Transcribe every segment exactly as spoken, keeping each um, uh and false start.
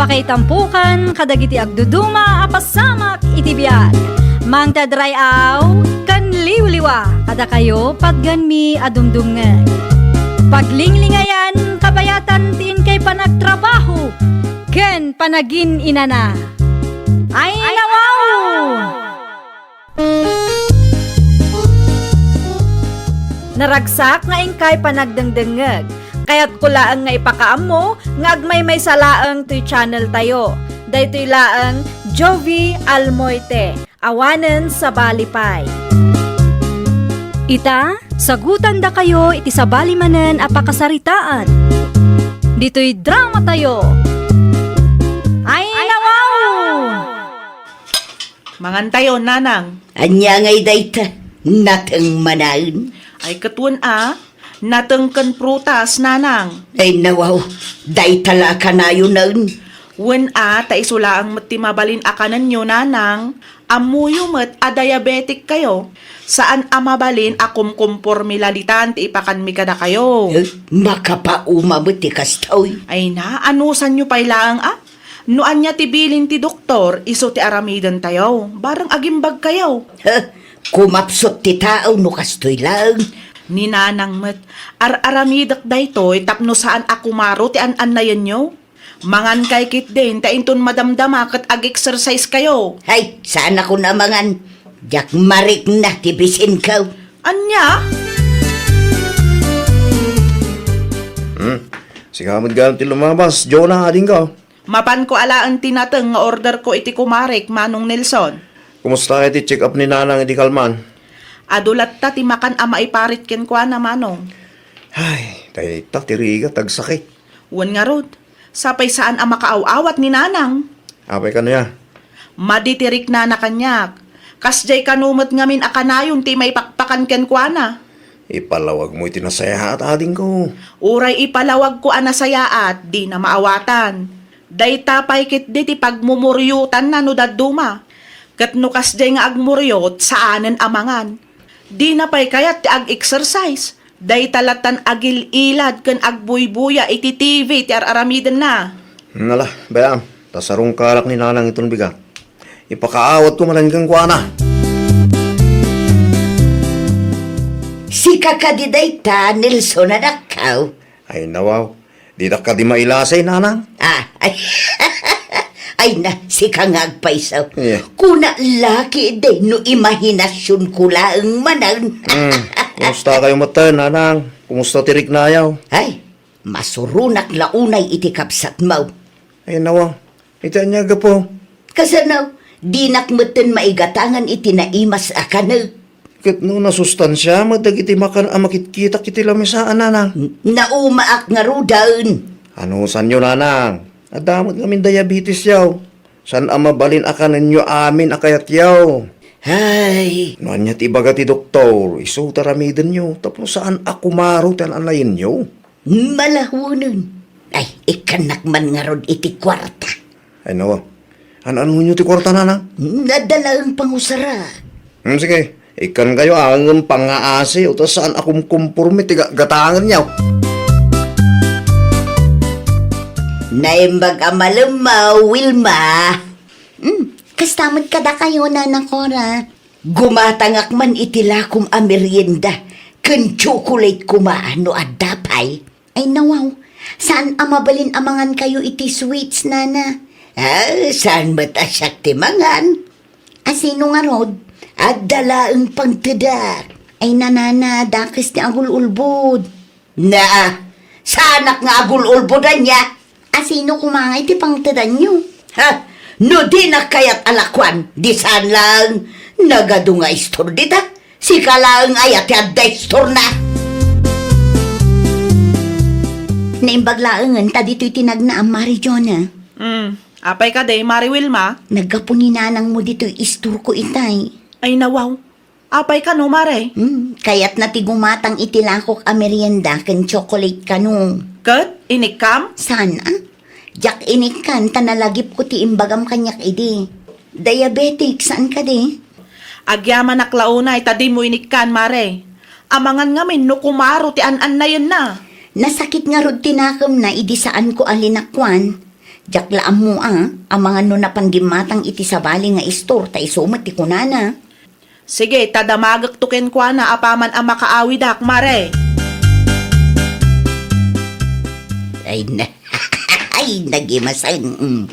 Kaitampukan kadagiti agduduma a pasamak iti biag. Mangted ray-aw ken liwliwa kadakayo patganmi a dumdumngeg. Paglinglingayan, kabayatan ti inkay panagtrabaho ken panagin-inana. Ay, nawaw! Naragsak nga inkay panagdengdengngeg. Kayatko laeng nga ipakaammo nga agmaymaysa laeng toy channel tayo. Daytoy laeng Jovie Almoite, awanen sabali pay. Ita, sagutandakayo iti sabali manen a pakasaritaan. Ditoy drama tayo. Ay, nawaw! Mangantayo, nanang. Ania ngay dayta? Nateng manaen? Ay, ket wen a, nateng ken prutas, nanang. Ay, nawaw, dayta la a kanayonen. Wen a, ta isu laeng met ti mabalin a kanenyo, nanang. Ammoyo met a diabetic kayo. Saan a mabalin a kumkumpormi lalitan ti ipakanmi kadakayo. Eh, makapauma met ti kastoy. Ay na, anusanyo pay laeng a? No ania ti bilin ti doktor, isu ti aramidentayo. Bareng agimbagkayo. Heh, kumapsut ti tao no kastoy laeng. Ni nanang met, ar-aramidek daytoy tapno saan a kumaro ti an-annayenyo. Mangankay ketdin ta inton madamdama ket ag-exercise kayo. Hay, saan a kun a mangan. Diak marikna ti bisinko. Ania? Hmm. Sika met gayam ti lumabas, Jonah, adingko. Mapanko alaen ti nateng nga orderko iti kumarek, Manong Nelson. Kumusta iti check-up ni Nanang idi kalman? Adu latta ti makan a maiparit kenkuana, Manong. Ay, dayta ti rigat agsakit. Wen ngarud, sapay saan a makaaw-awat ni Nanang. Apay kano ya? Madi ti riknana kaniak. Kasdiay kano met ngamin a kanayon ti maipakpakan kenkuana. Ipalawagmo iti nasayaat, adingko. Uray ipalawagko a nasayaat, dina maawatan. Dayta pay ketdi ti pagmumuriotanna no dadduma. Ket no kasdiay nga agmuriot, saanen a mangan. Dina pay kayat ti ag-exercise. Dayta lattan agil-ilad ken agbuybuya iti T V ti ar-aramidenna. Nala, bayam, ta sarungkarak ni Nanang iton bigat. Ipakaawatko manen kenkuana. Sika kadi dayta, Nelson, anakko? Ay, nawaw. Didak kadi mailasay, Nanang. Ah, ay. Ay na, sika nga agpayso. Yeah. Kuna laki de no imahinasyonko laeng manen. Hmm. Kumusta kayo met, Nanang? Kumusta ti riknayo? Ay, masuronak la unay iti kabsatmo. Ay, nawa. Iti ania gapu? Kasano, dinak metten maigatangan iti naimas a kanek. Ket no nasustansia met dagiti makan a makitkitak iti lamesa a nanang? N-, naumaak ngaruden. Anusanyo, nanang? Adda met ngamin diabetesyo. Saan a mabalin a kanenyo amin a kayatyo. Hay! No ania ti ibaga ti doktor, isu ti aramidenyo tapno saan a kumaro ti an-annayenyo. Malawenen. Ay, ikkannak man ngarud iti kuarta. Ay, nawa. An-anonyo ti kuarta, nanang? Nadalaeng pangusara. Hmm, sige. Ikkan kayo, ah, ngem pangaasi, uta saan a kumkumporme ti ga-, gatangenyo. Naimbag a malemmaw, Wilma. Hmm, kasta met kadakayo, Nana Cora. Gumatangak man iti lakom a merienda ken chocolate koma no adda pay. Ay, nawaw, saan a mabalin a mangan kayo iti sweets, nana? Ah, saan met a siak ti mangan? A sino ngarud? Adda laeng pangtedak. Ay, nanana, dakes ti agul-ulbod. Naa, saanak nga agul-ulbod ania? A sino koma nga iti pangtedanyo? Ha? No dinak kayat a lakuan, di saan laeng. Nagadu nga istor dita. Sika laeng aya ti adda istorna. Naimbag laengen ta ditoy ti nagnaam, Mari Jonah. Hmm. Apay kadi, Mari Wilma? Naggapu ni nanangmo ditoy istorko itay. Ay, nawaw. Apay kano, Mare? Hmm, kayatna ti gumatang iti lakok a merienda ken chocolate kano. Ket inikkam? Saan a? Diak inikkan ta nalagipko ti imbagam kaniak idi. Diabetic, saan kadi? Agyamanak la unay ta dimo inikkan, Mare. Amangan ngamin no kumaro ti an-annayenna. Nasakit ngarud ti nakemna idi saanko a linakuan. Diak la ammo a, amangan no napan gimmatang iti sabali nga istor, ta isu met ti kunana. Sige, ta damagekto kenkuana apaman a makaawidak, Mare. Ay, na, ay, nagimasang. Mm.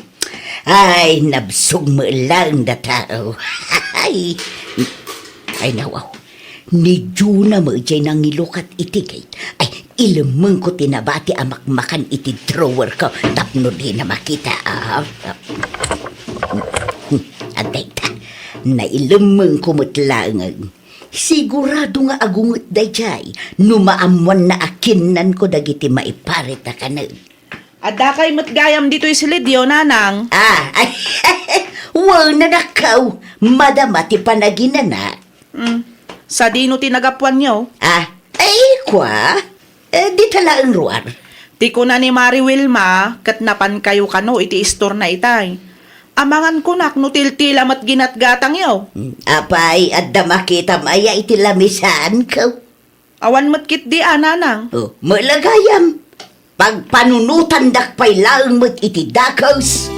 Ay, nabsog met laeng dataw. Ay, ay, nawaw. Ni Juna met jay nangilukat iti gate. Ay, ilemmengko ti nabati a makmakan iti drawer ko tapno dina makita. Ah, ah. Adda ita, nailemmengko met laeng. Sigurado nga agunget dayjay no maammoanna a kinnanko dagiti maiparit a kanen. Addakay met gayam ditoy silidyo, nanang. Ah, ay, wen, anakko, madama ti panaginana. Hmm. Sadino ti nagapuanyo? Ah, ay, kua? Eh, dita laeng ruar. Ti kuna ni Mari Wilma, ket napankayo kano iti istorna itay. Amangan kunak no tiltila met ginatgatangyo. Hmm, apay, adda makitam aya iti lamisaanko? Awan met ketdi a, nanang. Oh, met la gayam. Pagpanunotandak pay laeng met iti dakes.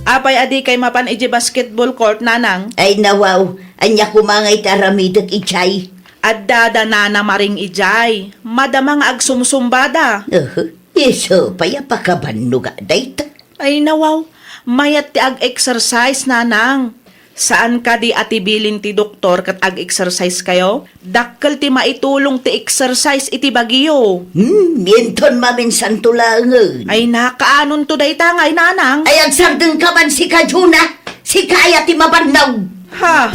Apay a dikay mapan idiay basketball court, nanang? Ay, nawaw, ania koma nga iti aramidek idiay? Adda da Nana Maring idiay. Madama nga agsumsumbada. Uhu. Isu pay a pakabannoga dayta. Ay, nawaw. Mayat ti ag-exercise, nanang. Saan kadi a ti bilin ti doktor ket ag-exercise kayo? Dakkel ti maitulong ti exercise iti bagiyo. Hmm, inton maminsanto laengen. Ay, nakaanonto dayta ngay, nanang? Ay, agsardengka man sika, Juna. Sika aya ti mabannog. Ha?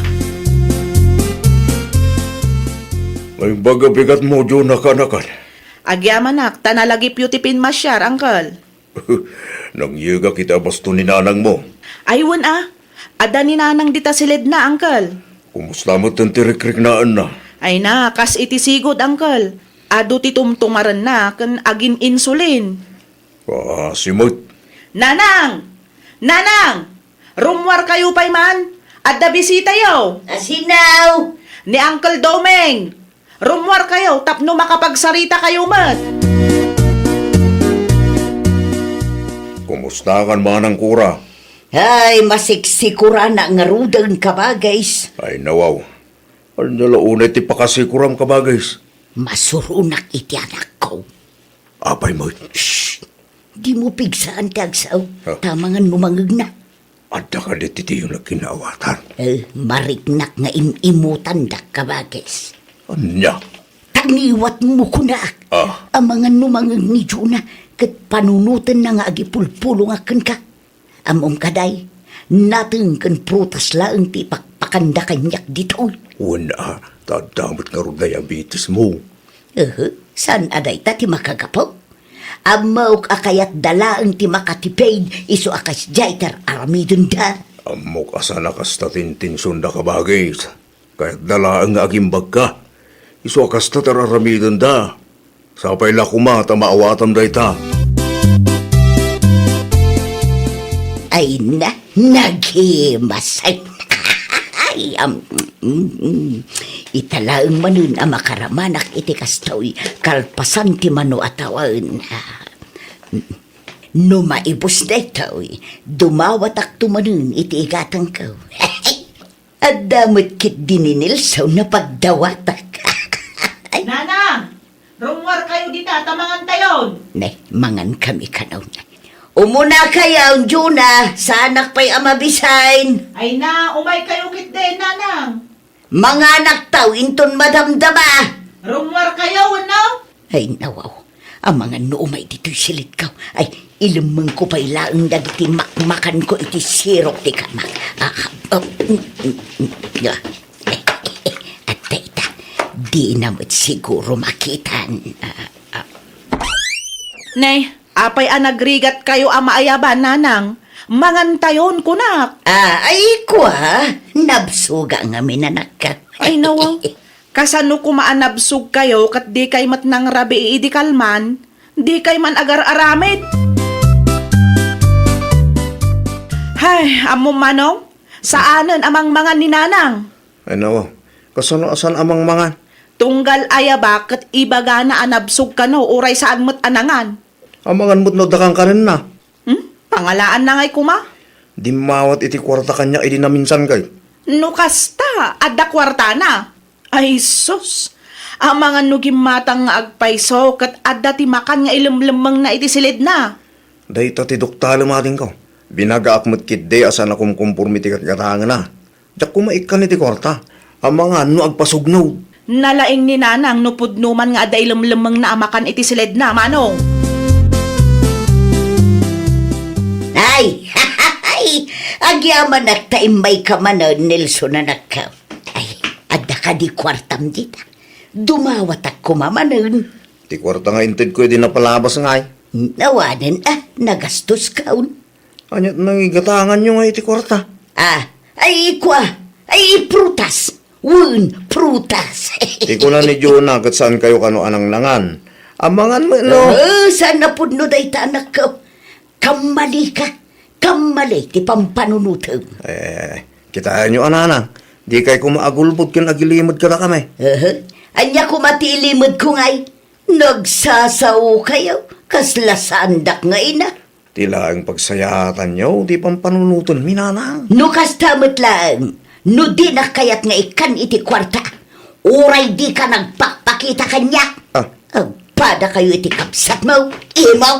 Ay, baga bigat mo, Juna, kanakan. Agyamanak, ta nalagipyo ti pinmasiar, uncle. Nangyegak iti abasto ni nanangmo. Ay, wen a. Adda ni nanang dita siledna, uncle. Kumusta met ti rikriknaenna? Ay na, kas iti sigud, uncle. Adu ti tumtumarenna ken agin-insulin. Ah, si met. Nanang! Nanang! Rummuar kayo pay man. Adda bisitayo. Asinaw? Ni Uncle Doming. Rummuar kayo tapno makapagsarita kayo met. Kumusta kan manang Kura? Ay, masiksikuran ngaruden, kabagis. Ay, nawaw. Ania la unay ti pakasikuram, kabagis? Masuronak iti anakko. Apay met? Shh! Dimo pigsaan ti agsao. Ah. Tamangan no mangegna. Adda kadi ti tiyo nagkinaawatan? Eh, mariknak nga im-imutandak, kabagis. Ania? Taniwatmo kunak. Ah. Amangan no mangeg ni Juna, ket panunotenna nga agipulpulongak kenka. Ammom kadi, nateng ken prutas laeng ti ipakpakanda kaniak ditoy. Wen a, ta adda met ngarud diabetes mo. Uhu, saan a dayta ti makagapu? Ammok a kayatda laeng ti makatipid isu a kasdiay ti ar-aramidenda. Ammok a saan a kasta ti intensionda, kabagis. Kayatda laeng nga agimbagka. Isu a kasta ti ar-aramidenda. Sapay la koma ta maawatam dayta. Ay na, nagimasay. Ay, am, mm, mm. Ita laeng manen a makaramanak iti kastoy, kalpasan ti mano a tawen. No maibus daytoy, dumawatakto manen iti igatangko. Adda met ketdi ni Nelson a pagdawatak. Ay. Nanang! Rummuar kayo dita, ta mangan tayon! Ne, mangan kami kano. Umuna kayo, Juna, saanak pay a mabisain. Ay na, umay kayo ketdi, Nanang. Manganak taw inton madamdama. Rummuar kayo, wenno? Ay, nawaw. Amangan no umay ditoy silidko. Ay, ilemmengko pay laeng dagiti makmakanko iti sirok ti kamak. Ah, ah, mm, mm, mm, ah. Adda ita, dina met siguro makitan. Ah, ah. Ne, apay a nagrigat kayo a maayaban, Nanang? Mangan tayon, kunak. Ah, ay, kua, nabsuga ngamin, anak. Ay, nawaw. Kasano koma a nabsog kayo ket dikay met nangrabii idi kalman? Dikay man agar-aramid? Hay, ammom manen, saanen a mangmangan ni Nanang. Ay, nawaw. Kasano a saan a mangmangan? Tunggal ayaba ket ibagana a nabsog kano uray saan met a nangan. Amangan met no adda kankanenna. Hmm? Pangalaanna ngay koma? Dimmawat iti kuarta kaniak idi naminsan kay. No kasta, adda kuartana. Ay sus! Amangan no gimmatang nga agpayso ket adda ti makan nga ilemlemmengna iti siledna. Dayta ti doktalem, adingko. Binagaak met ketdi a saan a kumkompormi ti gatgatangena. Diak koma ikkan iti kuarta. Amangan no agpasugno. Nalaing ni Nanang no pudno man nga adda ilemlemmengna a makan iti siledna, Manong. Ay! Agyamanak ta immayka manen, Nelson, anakko. Ay, adda kadi kuartam dita? Dumawatak koma manen. Ti kuarta nga intedko idi napalabas ngay. Awanen a, nagastoskon. Aniat nangigatanganyo nga iti kuarta? Ah, ay, kua, ay, prutas. Wen, prutas. Ti kuna ni Jonah ket saankayo kano a nangnangan. Amangan met no. Ah, saan a pudno dayta, anakko. Kammalika. Kammali ti pampanunotem. Eh, kitaenyo a, Nanang. Dikay koma agulbod ken agilimed kadakami. Aha. Ania koma ti ilimedko ngay? Nagsasaokayo, kasla saandak nga ina. Ti laeng pagsayaatanyo ti pampanunotenmi, Nanang. No kasta met laeng, no dinak kayat nga ikkan iti kuarta, uray dika nagpakpakita kaniak. Ah. Agpadakayo iti kabsatmo, imo.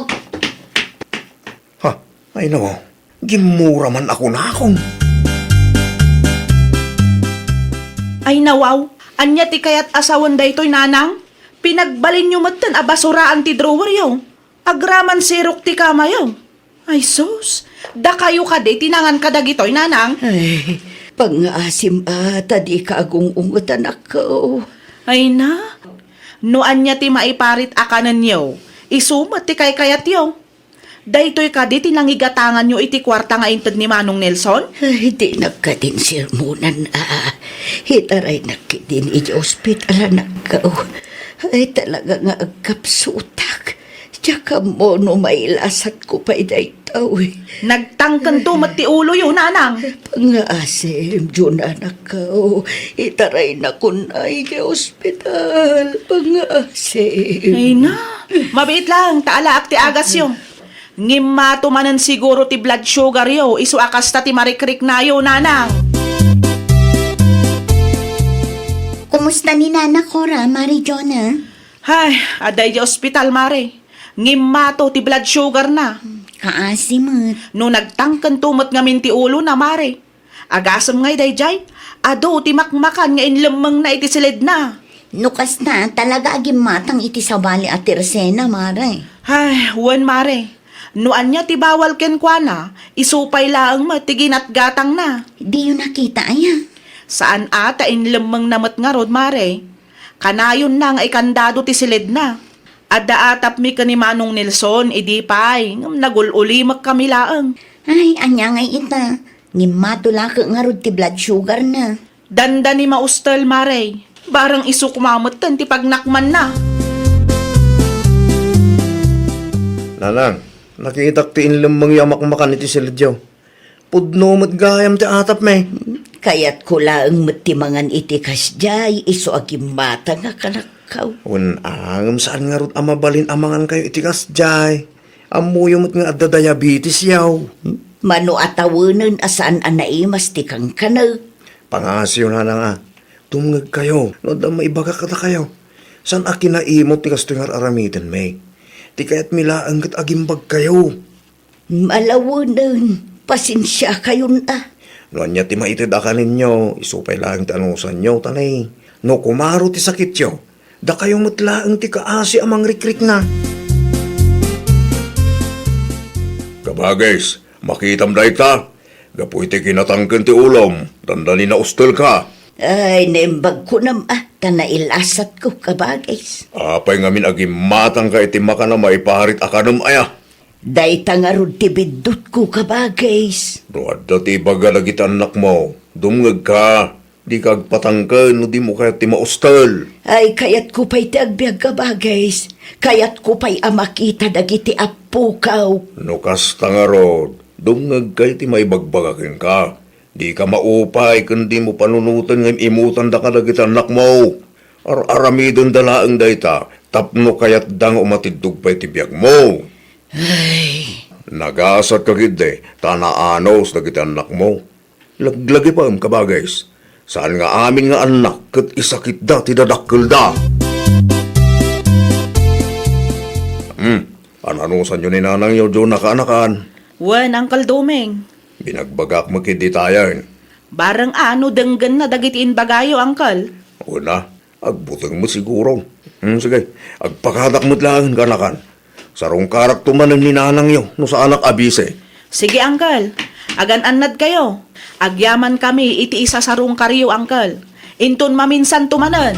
Ha? Ay, nawaw. Gimmura man a kunakon. Ay, nawaw. Ania ti kayat a sawen daytoy, Nanang? Pinagbalinyo metten a basuraan ti draweryo. Agraman sirok ti kamayo. Ay, sus. Dakayo kadi ti nangan kadagitoy, Nanang? Ay, pangngaasim a ta dika agung-unget, anakko. Ay na. No ania ti maiparit a kanenyo, isu met ti kaykayatyo. Daytoy kadi ti nangigatanganyo iti kuarta nga inted ni Manong Nelson? Ay, dinak kadin sermonan a. Itaraynak ketdin iti ospital, anakko. Ay, talaga nga agkapsutak. Diak ammo no mailasatko pay daytoy. Nagtangkento met ti uloyo, Nanang. Pangngaasim, Jun, anakko. Itaraynakon iti ospital. Pangngaasim. Ay na, mabiit lang, ta alaak ti agasyo. Ngimmato manen siguro ti blood sugaryo, isu a kasta ti marikriknayo, Nanang. Kumusta ni Nana Cora, Mari Jonah? Hay, adda iti ospital, Mare. Ngimmato ti blood sugarna. Kaasi met. No nagtangkento met ngamin ti ulona, Mare. Agasem ngay daydiay, adu ti makmakan nga inlemmengna iti siledna. No kasta, talaga a gimmatang iti sabali a tersena, Mare. Ay, wen, Mare. No ania ti bawal kenkuana, isu pay laeng met ti ginatgatangna. Diyo nakita aya? Saan a ta inlemmengna met ngarud, Mare. Kanayonna nga ikandado ti siledna. Adda atapmi ken ni Manong Nelson idi pay, ngem nagul-ulimekkami laeng. Ay, ania ngay ita? Ngimmato la ket ngarud ti blood sugarna. Dandani maustel, Mare. Bareng isu koma metten ti pagnakmanna. Nanang, nakitak ti inlemmengyo a makmakan iti siledyo. Pudno met gayam ti atapmi. Kayatko laeng met ti mangan iti kasdiay isu a gimmatang a kanakkaw. Wen, ngem saan ngarud a mabalin a mangankayo iti kasdiay. Ammoyo met nga adda diabetesyo. Mano a tawenen a saan a naimas ti kankanek? Pangngaasim, Nanang a. Dumngegkayo no adda maibagak kadakayo. Saan a kinaimut ti kastoy nga ar-aramidenmi. Ti kayatmi laeng ket agimbagkayo. Malawenen, pasensiakayon a. No ania ti maited a kanenyo, isu pay laeng ti anusanyo, ta nay, no kumaro ti sakityo, dakayo met laeng ti kaasi a mangrikrikna. Kabagis, makitam dayta? Gapu iti kinatangken ti ulom, dandani naustelka. Ay, naimbag kunam a, ta nailasatko, kabagis. Apay ngamin a gimmatangka iti makan a maiparit a kanem aya? Dayta ngarud ti biddutko, kabagis. No adda ti ibaga dagiti annakmo, dumngegka, dika agpatangken no dimo kayat ti maustel. Ay, kayatko pay ti agbiag, kabagis. Kayatko pay a makita dagiti appokaw. No kasta ngarud, dumngegka iti maibagbaga kenka. Dika maupay ken dimo panunoten nga im-imutan dagiti annakmo. Ar-aramidenda laeng dayta tapno kayatda nga umatiddog pay ti biagmo. Ay. Nagasatka ketdi, ta naanus dagiti annakmo. Laglagipem, kabagis. Saan nga amin nga annak ket isakitda ti dadakkelda. Hmm, ananusanyo ni nanangyo, Jonah, kaanakan? Wen, Uncle Doming. Binagbagak met ketdi tayen. Bareng a no denggenna dagiti imbagayo, Uncle. Una, agbuteng met siguro. Hmm, sige, agpakadak met laeng, kaanakan. Sarungkarakto manen ni nanangyo no saanak a bisi. Sige, Uncle. Agan-annadkayo. Agyamankami iti isasarungkaryo, Uncle. Inton maminsanto manen.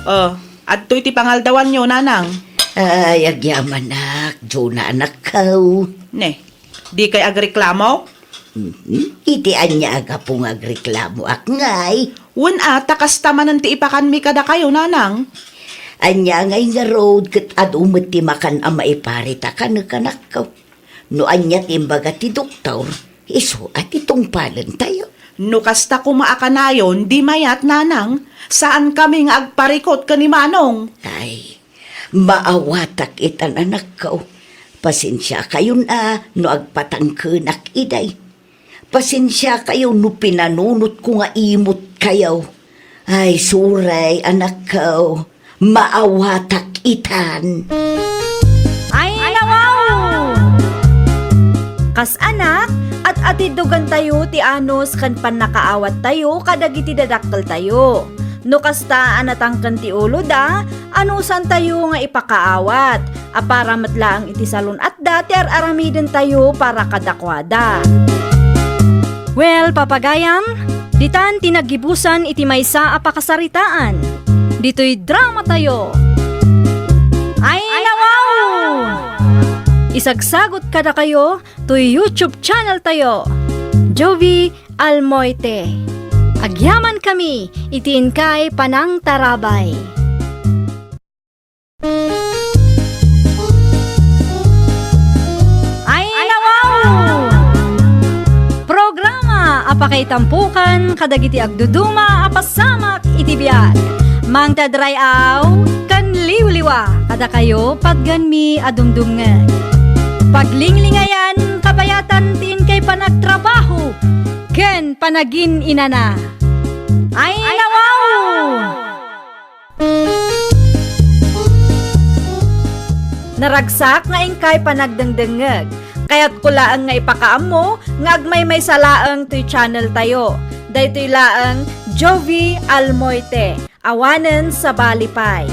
Oh, adtoy ti pangaldawanyo, Nanang. Ay, agyamanak, Jonah, anakko. Ne, dikay agreklamo? Mhm. Iti ania a gapu nga agreklamoak ngay? Wen a, ta kasta manen ti ipakanmi kadakayo, Nanang. Ania ngay ngarud ket adu met ti makan a maiparita kanek, anakko? No ania ti imbaga ti doktor, isu a ti tungpalentayo. No kasta koma a kanayon, di mayat, Nanang. Saankami nga agparikut ken ni Manong. Ay, maawatak itan, anakko. Pasensiakayon a no agpatangkenak idiay. Pasensiakayo no pinanunotko nga imutkayo. Ay, sorry, anakko. Maawatak itan. Ay, nawaw! Kas anak, at-atiddogantayo ti anus ken pannakaawattayo kadagiti dadakkeltayo. No kasta a natangken ti uloda, anusantayo nga ipakaawat a para met laeng iti salun-atda ti ar-aramidentayo para kadakuada. Well, papagayam, ditan ti naggibusan iti maysa a pakasaritaan. Ditoy dramatayo. Ay, nawaw! Isagsagot kadakayo toy YouTube channel tayo, Jovie Almoite. Agyamankami iti inkay panangtarabay. Ay, nawaw! Programa a pakaitampokan kadagiti agduduma a pasamak iti biag. Mangted ray-aw ken liwliwa kadakayo patgenmi a dumdumngeg. Paglinglingayan kabayatan ti inkay panagtrabaho ken panagin-inana. Ay, nawaw! Naragsak nga inkay panagdengdengngeg. Kayatko laeng nga ipakaammo nga agmaymaysa laeng toy channel tayo. Daytoy laeng Jovie Almoite. Awanen sabali pay.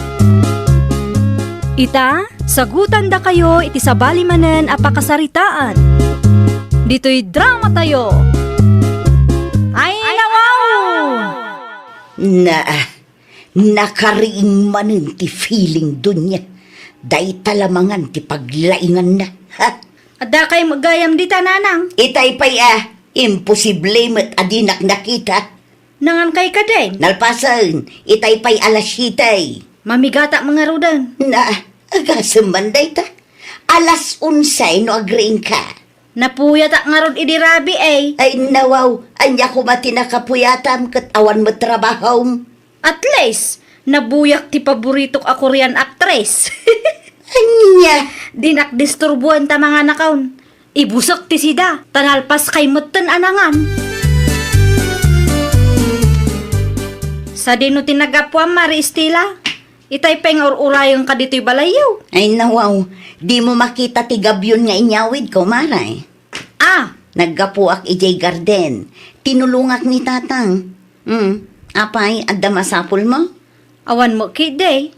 Ita, sagutandakayo iti sabali manen a pakasaritaan. Ditoy dramatayo. Ay, nawaw! Na, nakariing manen ti feeling, Doña. Dayta la mangan ti paglainganna. Ha? Adda kay gayam dita, Nanang? Itay pay a, imposible met a dinak nakita. Nangan kay kadin? Nalpasen, itay pay alas siete. Mamigata mangaruden. Na, agasem man dayta. Alas onse no agriingka. Napuyatak ngarud idi rabii, eh. Ay, nawaw, ania koma ti nakapuyatam ket awan met trabahom? At least, nabuyak ti paboritok a Korean actress. Ania? Dinak disturbuan ta manganakon. Ibusek ti sida, ta nalpas kay metten a nangan. Sadino ti nagapuam, Mari Estela? Itay pay nga ur-urayenka ditoy balayyo. Ay, nawaw, dimo makita ti gabyon nga inyawidko, Mare. Ah! Naggapuak idiay garden. Tinulongak ni Tatang. Hmm, apay, adda masapulmo? Awan met ketdi.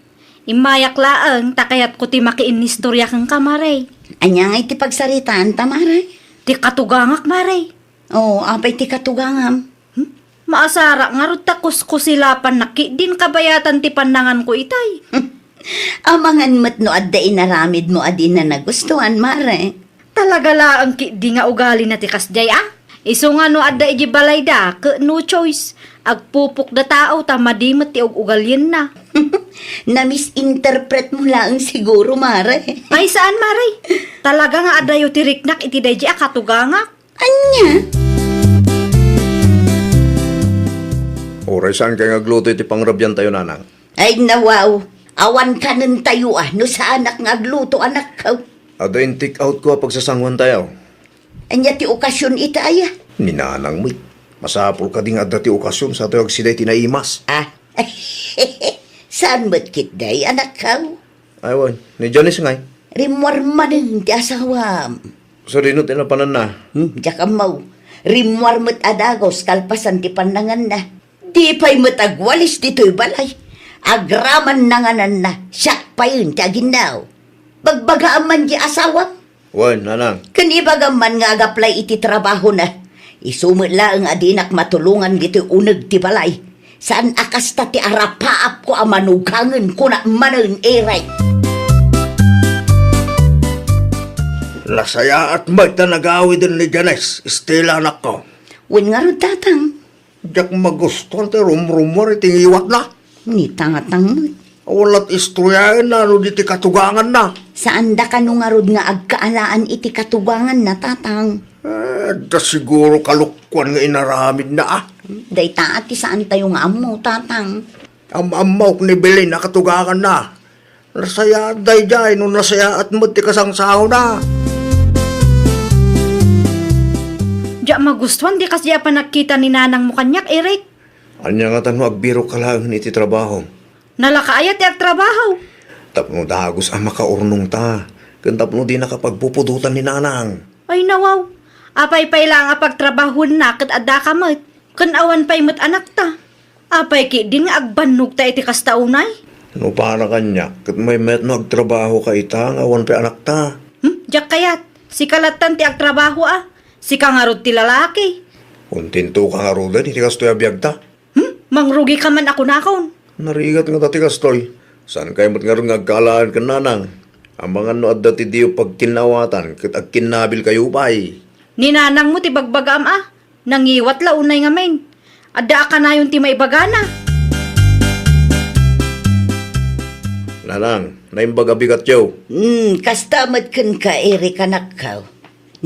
Immayak laeng ta kayatko ti makiinnistorya kenka, Mare. Ania ngay ti pagsaritaanta, Mare? Ti katugangak, Mare. Oh, apay ti katugangam? Hmm? Maasarak ngarud ta kuskusilapannak ketdin kabayatan ti pannanganko itay. Amangan met no adda inaramidmo a dina nagustuan, Mare. Talaga laeng ketdi nga ugalina ti kasdiay, a? Isu nga no adda idiay balayda, ket no choice, agpupokda tao ta madi met ti ug-ugalienna. Na-misinterpretmo laeng siguro, Mare. Ay, saan, Mare. Talaga nga adayo ti riknak iti daydiay a katugangak. Ania? Uray saan kay nga agluto iti pangrabiantayo, Nanang? Ay, nawaw. Awan kanentayo a no saanak nga agluto, anakko. Adda in-take out ko a pagsasanguantayo. Ania ti okasion ita aya? Ni nanang met. Masapul kadi nga adda ti okasion sa tayo agsida iti naimas. Ah? Saan met ketdi, anakko? Ay, wen, ni Janice ngay. Rimmuar manen ti asawam. Sadino ti napananna? Hmm, diak ammo. Rimmuar met a dagus kalpasan ti pannanganna. Di pay met agwalis ditoy balay. Agraman nangananna, siak payen ti aginnaw. Bagbagaam man di asawam? Wen, nanang. Ken ibagam man nga agaplay iti trabahona. Isu met laeng a dinak matulongan ditoy uneg ti balay. Saan a kasta ti arapaapko a manugangen, kuna manen, Eric. Nasayaat met ta nagawiden ni Janice, Estela, anakko. Wen ngarud, tatang. Diak magustuan ti rumrumuar iti ngiwatna. Ni tatang met. Awan la ti istoryaenna no di ti katuganganna. Saanda kano ngarud nga agkaalaan iti katuganganna, tatang? Eh, adda siguro kalokuan nga inaramidna, ah. Dayta ti saantayo nga ammo, tatang. Am-ammok ni Belen a katuganganna. Nasayaat daydiay no nasayaat met ti kasangsangoda. Diak magustuan ti kasdiay a panagkita ni nanangmo kaniak, Eric. Ania ngata no agbirokka laeng iti trabahom? Nalaka aya ti agtrabaho? Tapno dagus a makaurnongta, ken tapno dinaka pagpupudotan ni nanang. Ay, nawaw. Apay pay laeng a pagtrabahoenna ket addaka met, ken awan pay met anakta? Apay ketdin nga agbannogta iti kasta unay? No para kaniak, ket maymayat no agtrabahoka ita nga awan pay anakta. Hmm? Diak kayat. Sika lattan ti agtrabaho a. Sika ngarud ti lalaki. Kontentoka ngaruden iti kastoy a biagta? Hmm? Mangrugika man a kunakon. Narigat ngata ti kastoy. Saankay met ngarud nga agkaalaan ken nanang? Amangan no adda ti diyo pagkinnaawatan ket agkinnabilkayo pay. Ni nanangmo ti bagbagaam a. Nangiwat la unay ngamin. Adda a kanayon ti maibagana. Nanang, naimbag a bigatyo. Hmm, kasta met kenka, Eric, anakko.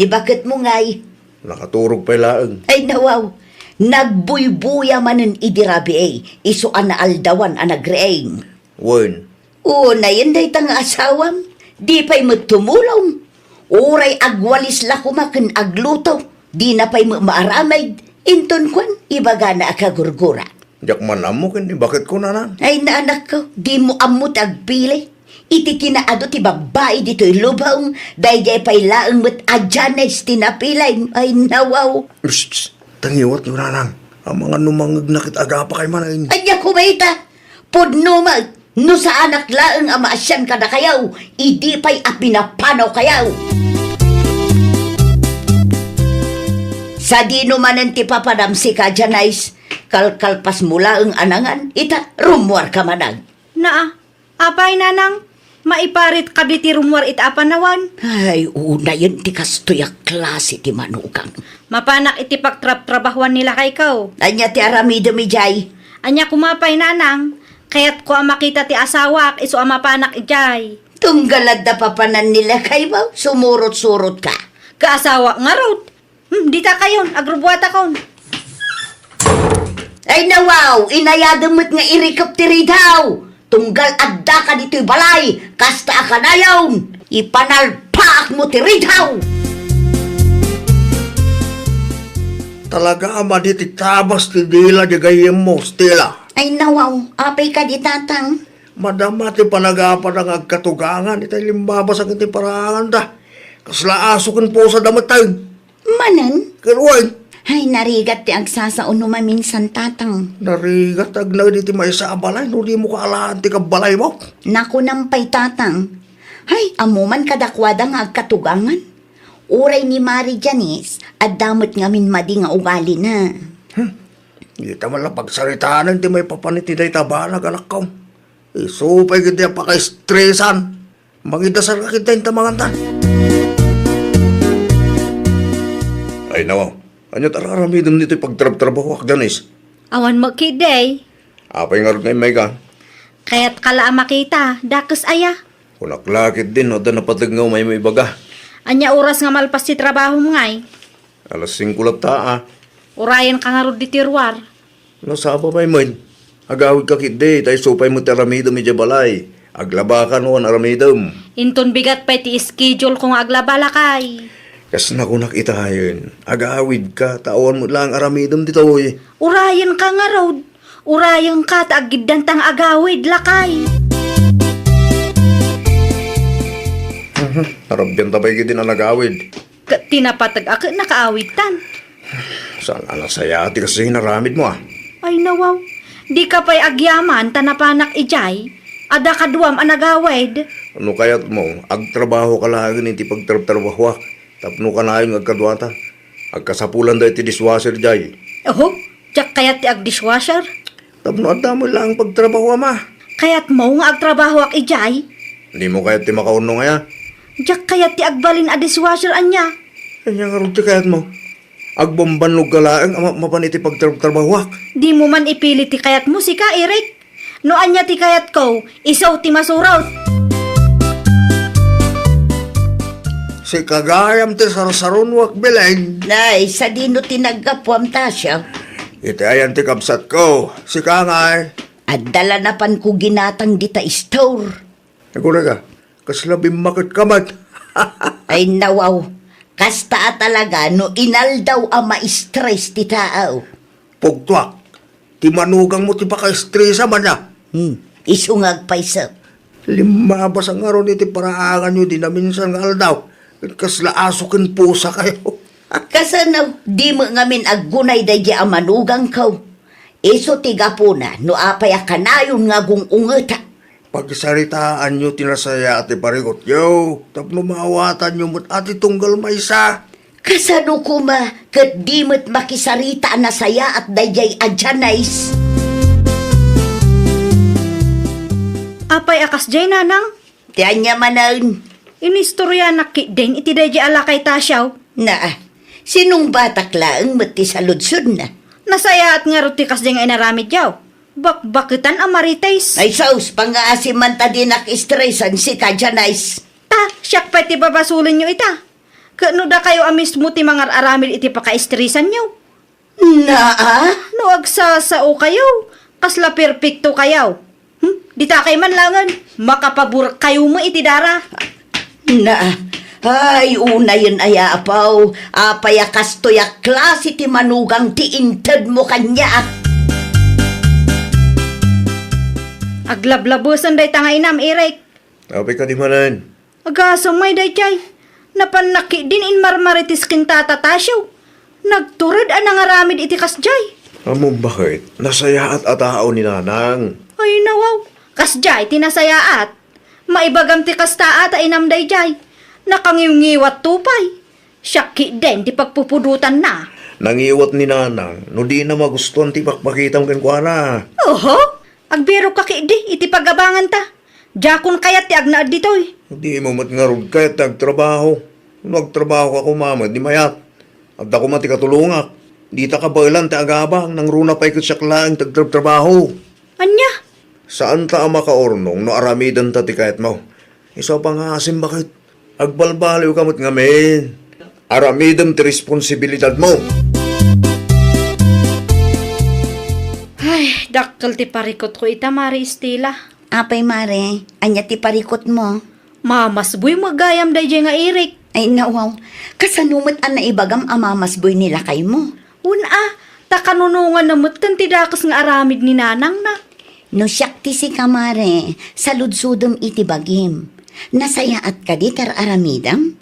Ni baketmo ngay? Nakaturog pay laeng. Ay, nawaw. Nagbuybuya manen idi rabii, isu a naaldawan a nagriing. Wen. Unayen dayta nga asawam, di pay met tumulong. Uray agwalis la koma ken agluto, dina pay met maaramid, inton kuan, ibagana a kagurgura. Diak man ammo ken ni baketko, nanang. Ay, naanakko, dimo ammo ti agpili. Iti kinaadu ti babbai ditoy lubong, daydiay pay laeng met a Janice ti napilay. Ay, nawaw. Psst, psst. Tangiwatyo, nanang. Amangan no mangngegna ket agapakay manen. Ania koma ita? Pudno met, no saanak laeng a maasian kadakayo, idi pay a pinapanawkayo. Sadino manen ti papadam sika, Janice? Kalkalpasmo laeng a nangan, ita, rummuarka manen. Naa, apay, nanang? Maiparit kadi ti rummuar ita a panawan? Ay, unayen ti kastoy a klase ti manugang. Mapanak iti pagtrabtrabahuan ni lakayko. Ania ti aramidem idiay? Ania koma pay, nanang? Kayatko a makita ti asawak isu a mapanak idiay. Tunggal adda papanan ni lakaymo, sumurot-surotka. Kaasawak ngarud. Hmm, dita kayon, agrubuatakon. Ay, nawaw, inayadem met nga irikep ti ridaw. Tunggal addaka ditoy balay, kasta a kanayon, ipanalpaakmo ti ridaw. Talaga a madi ti tabas ti dila di gayyemmo, Stella. Ay, nawaw, apay kadi, tatang? Madama ti panagapada nga agkatugangan, itay limbabas iti paraanganda. Kasla aso ken pusa da met tayo. Manen? Ken wen. Ay, narigat ti agsasao no maminsan, tatang. Narigat agnaed iti maysa a balay no dimo kaalaan ti kabbalaymo. Nakunam pay, tatang. Ay, ammo man kadakuada nga agkatugangan. Uray ni Mari Janice, adda met ngamin madi nga ugalina. Hmm. Dita man la pagsaritaen ti maipapan iti dayta banag, anakko. Isu pay ketdi a pakaistresan. Mangidasarka ketdi inta mangantan. Ay, nawaw. Ania ti ar-aramidem ditoy pagtrabtrabahoak, Janice? Awan met ketdi. Apay ngarud nga immayka? Kayatka la a makita, dakes aya? Kunak la ketdi no adda napateg nga umay maibaga. Ania oras nga malpas ti trabahom ngay? Alas singko latta, a. Urayenka ngarud ditoy ruar. Nasapa pay met. Agawidka ketdi, ta isu pay met ti aramidem idiay balay. Aglabaka no aramidem. Inton bigat pay ti schedule ko nga aglaba, lakay. Kas nakunak itayen, agawidka, ta awan met laeng aramidem ditoy. Urayenka ngarud. Urayenka ta aggiddanta nga agawid, lakay. Mhm, narabianta pay ketdin a nagawid. Ket ti napateg a ket nakaawidtan. Saan a nasayaat ti kas inaramidmo, a? Ay, nawaw. Dika pay agyaman ta napanak idiay. Adda kaduam a nagawid. No kayatmo, agtrabahoka laengen iti pagtrabtrabahoak. Tapno kanayon nga agkaduata. Agkasapulan daytoy dishwasher idiay. Oho, diak kayat ti agdishwasher. Tapno adda met laeng pagtrabahoam, a. Kayatmo nga agtrabahoak idiay? Dimo kayat ti makaurnong aya? Diak kayat ti agbalin a dishwasher, ania? Ania ngarud ti kayatmo? Agbambannogka laeng a mapmapan iti pagtrabtrabahoak. Dimo man ipili ti kayatmo, sika, Eric. No ania ti kayatko, isu ti masurot. Sika gayam ti sarsarunoak, Belen. Nay, sadino ti naggapuam, Tasha? Iti ayan ti kabsatko, sika ngay. Adda la napanko ginatang dita store. Agurayka, kasla bimmaketka met. Ay, nawaw. Kasta a talaga no inaldaw a ma-stress ti tao. Pugtoak, ti manugangmo ti pakastresa man a. Hmm, isu nga agpayso. Limmabasa ngarud iti paraanganyo di naminsan nga aldaw. Ket kasla aso ken pusa kayo. Kasano, di met ngamin aggunay daydi a manugangko? Isu ti gapuna no apay a kanayon nga gung-ungeta. Pagsaritaanyo ti nasayaat ti parikutyo, tapno maawatanyo met a ti tunggal maysa. Kasano koma ket di met makisarita a nasayaat daydiay a Janice? Apay a kasdiay, nanang? Ti ania manen? Inistoryanak ketdin iti daydiay a lakay, Tasha. Naa, sinungbatak laeng met ti saludsodna. Nasayaat ngarud ti kasdiay nga inaramidyo. Bakbaketan a marites. Ay sus, pangngaasim man ta dinak stresan sika, Janice. Ta, siak pay ti babasolenyo ita. Ket no dakayo a mismo ti mangar-aramid iti pakaestresanyo. Naa? No agsasao kayo, kasla perpekto kayo. Hmm? Dita kay man langen, makapabor kayo mo iti dara. Naa. Ay, unayen aya, apaw. Apay a kastoy a klase ti manugang ti intedmo kaniak? Aglablabesen dayta nga inam, Eric. Apay kadi manen? Agasam ngay daydiay. Napannak ketdin inmarmarites ken Tata Tasyo. Nagtured a nangaramid iti kasdiay. Ammom baket, nasayaat a tao ni Nanang. Ay, nawaw. Kasdiay ti nasayaat. Maibagam ti kasta a ta inam daydiay. Nakangiwngiwatto pay. Siak ketdin ti pagpupudotanna. Nangiwat ni Nanang no dina magustuan ti ipakpakitam kenkuana. Oho. Agbirokka ketdi iti pagabanganta. Diakon kayat ti agnaed ditoy. Dimo met ngarud kayat ti agtrabaho. No agtrabahoka koma met, di mayat. Adda koma ti katulongak. Dita kabaelan ti agabang, nangruna pay ket siak laeng ti agtrabtrabaho. Ania? Saanta a makaurnong no aramidenta ti kayatmo. Isu a pangngaasim baket. Agbalbaliwka met ngamin. Aramidem ti responsibilidadmo. Ay, dakkel ti parikutko ita, Mare Estela. Apay, Mare, ania ti parikutmo? Mamasboy met gayam daydiay nga Eric. Ay, nawaw. Kasano met a naibagam a mamasboy ni lakaymo? Wen a, ta kanunonganna metten ti dakes nga aramid ni nanangna. No siak ti sika, Mare, saludsodem iti bagim. Nasayaat kadi ti ar-aramidem?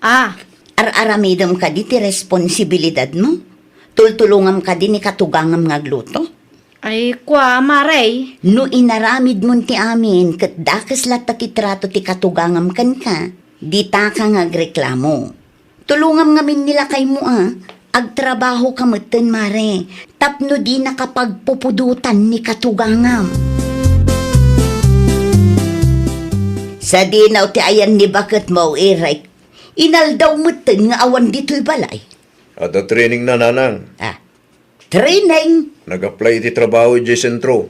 Ah. Ar-aramidem kadi ti responsibilidadmo? Tultulongam kadi ni katugangam nga agluto? Ay, kua, Mare. No inaramidmon ti amin ket dakes latta ti trato ti katugangam kenka, ditaka nga agreklamo. Tulongam ngamin ni lakaymo a, agtrabahoka metten, Mare, tapno dinaka pagpupudotan ni katugangam. Sadino ti ayan ni baketmo, Eric? Inaldaw metten nga awan ditoy balay. Adda trainingna, Nanang. Ah, training? Nag-apply iti trabaho idiay sentro.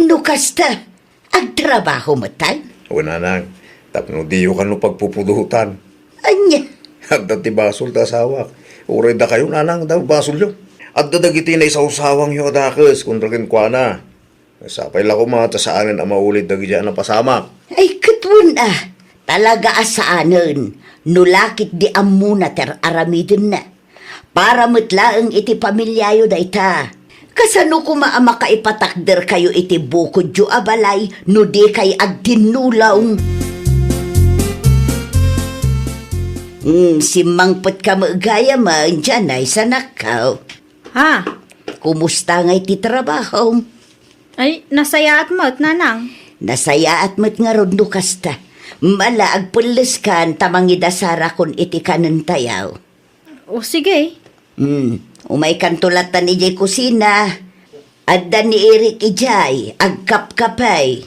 No kasta, agtrabaho metten? Wen, Nanang, tapno diyo kano pagpupudotan. Ania? Adda ti basol ti asawak. Uray dakayo, Nanang, adda basolyo. Adda dagiti naisawsawangyo a dakes kontra kenkuana. Sapay la koma ta saanen a maulid dagiti a napasamak. Ay, ket wen a, talaga a saanen, no la ketdi ammona ti ar-aramidenna. Para met laeng iti pamiliayo dayta. Kasano koma a makaipatakderkayo iti bukodyo a balay no dikay agtinnulong? Hmm, simmangpetka met gayam, Janice, anakko. Ha? Kumusta ngay ti trabahom? Ay, nasayaat met, nanang. Nasayaat met ngarud no kasta. Ala, agpelleskan ta mangidasarakon iti kanentayo. O, sige. Hmm, umaykanto lattan idiay kusina. Adda ni Eric idiay, agkapkapay.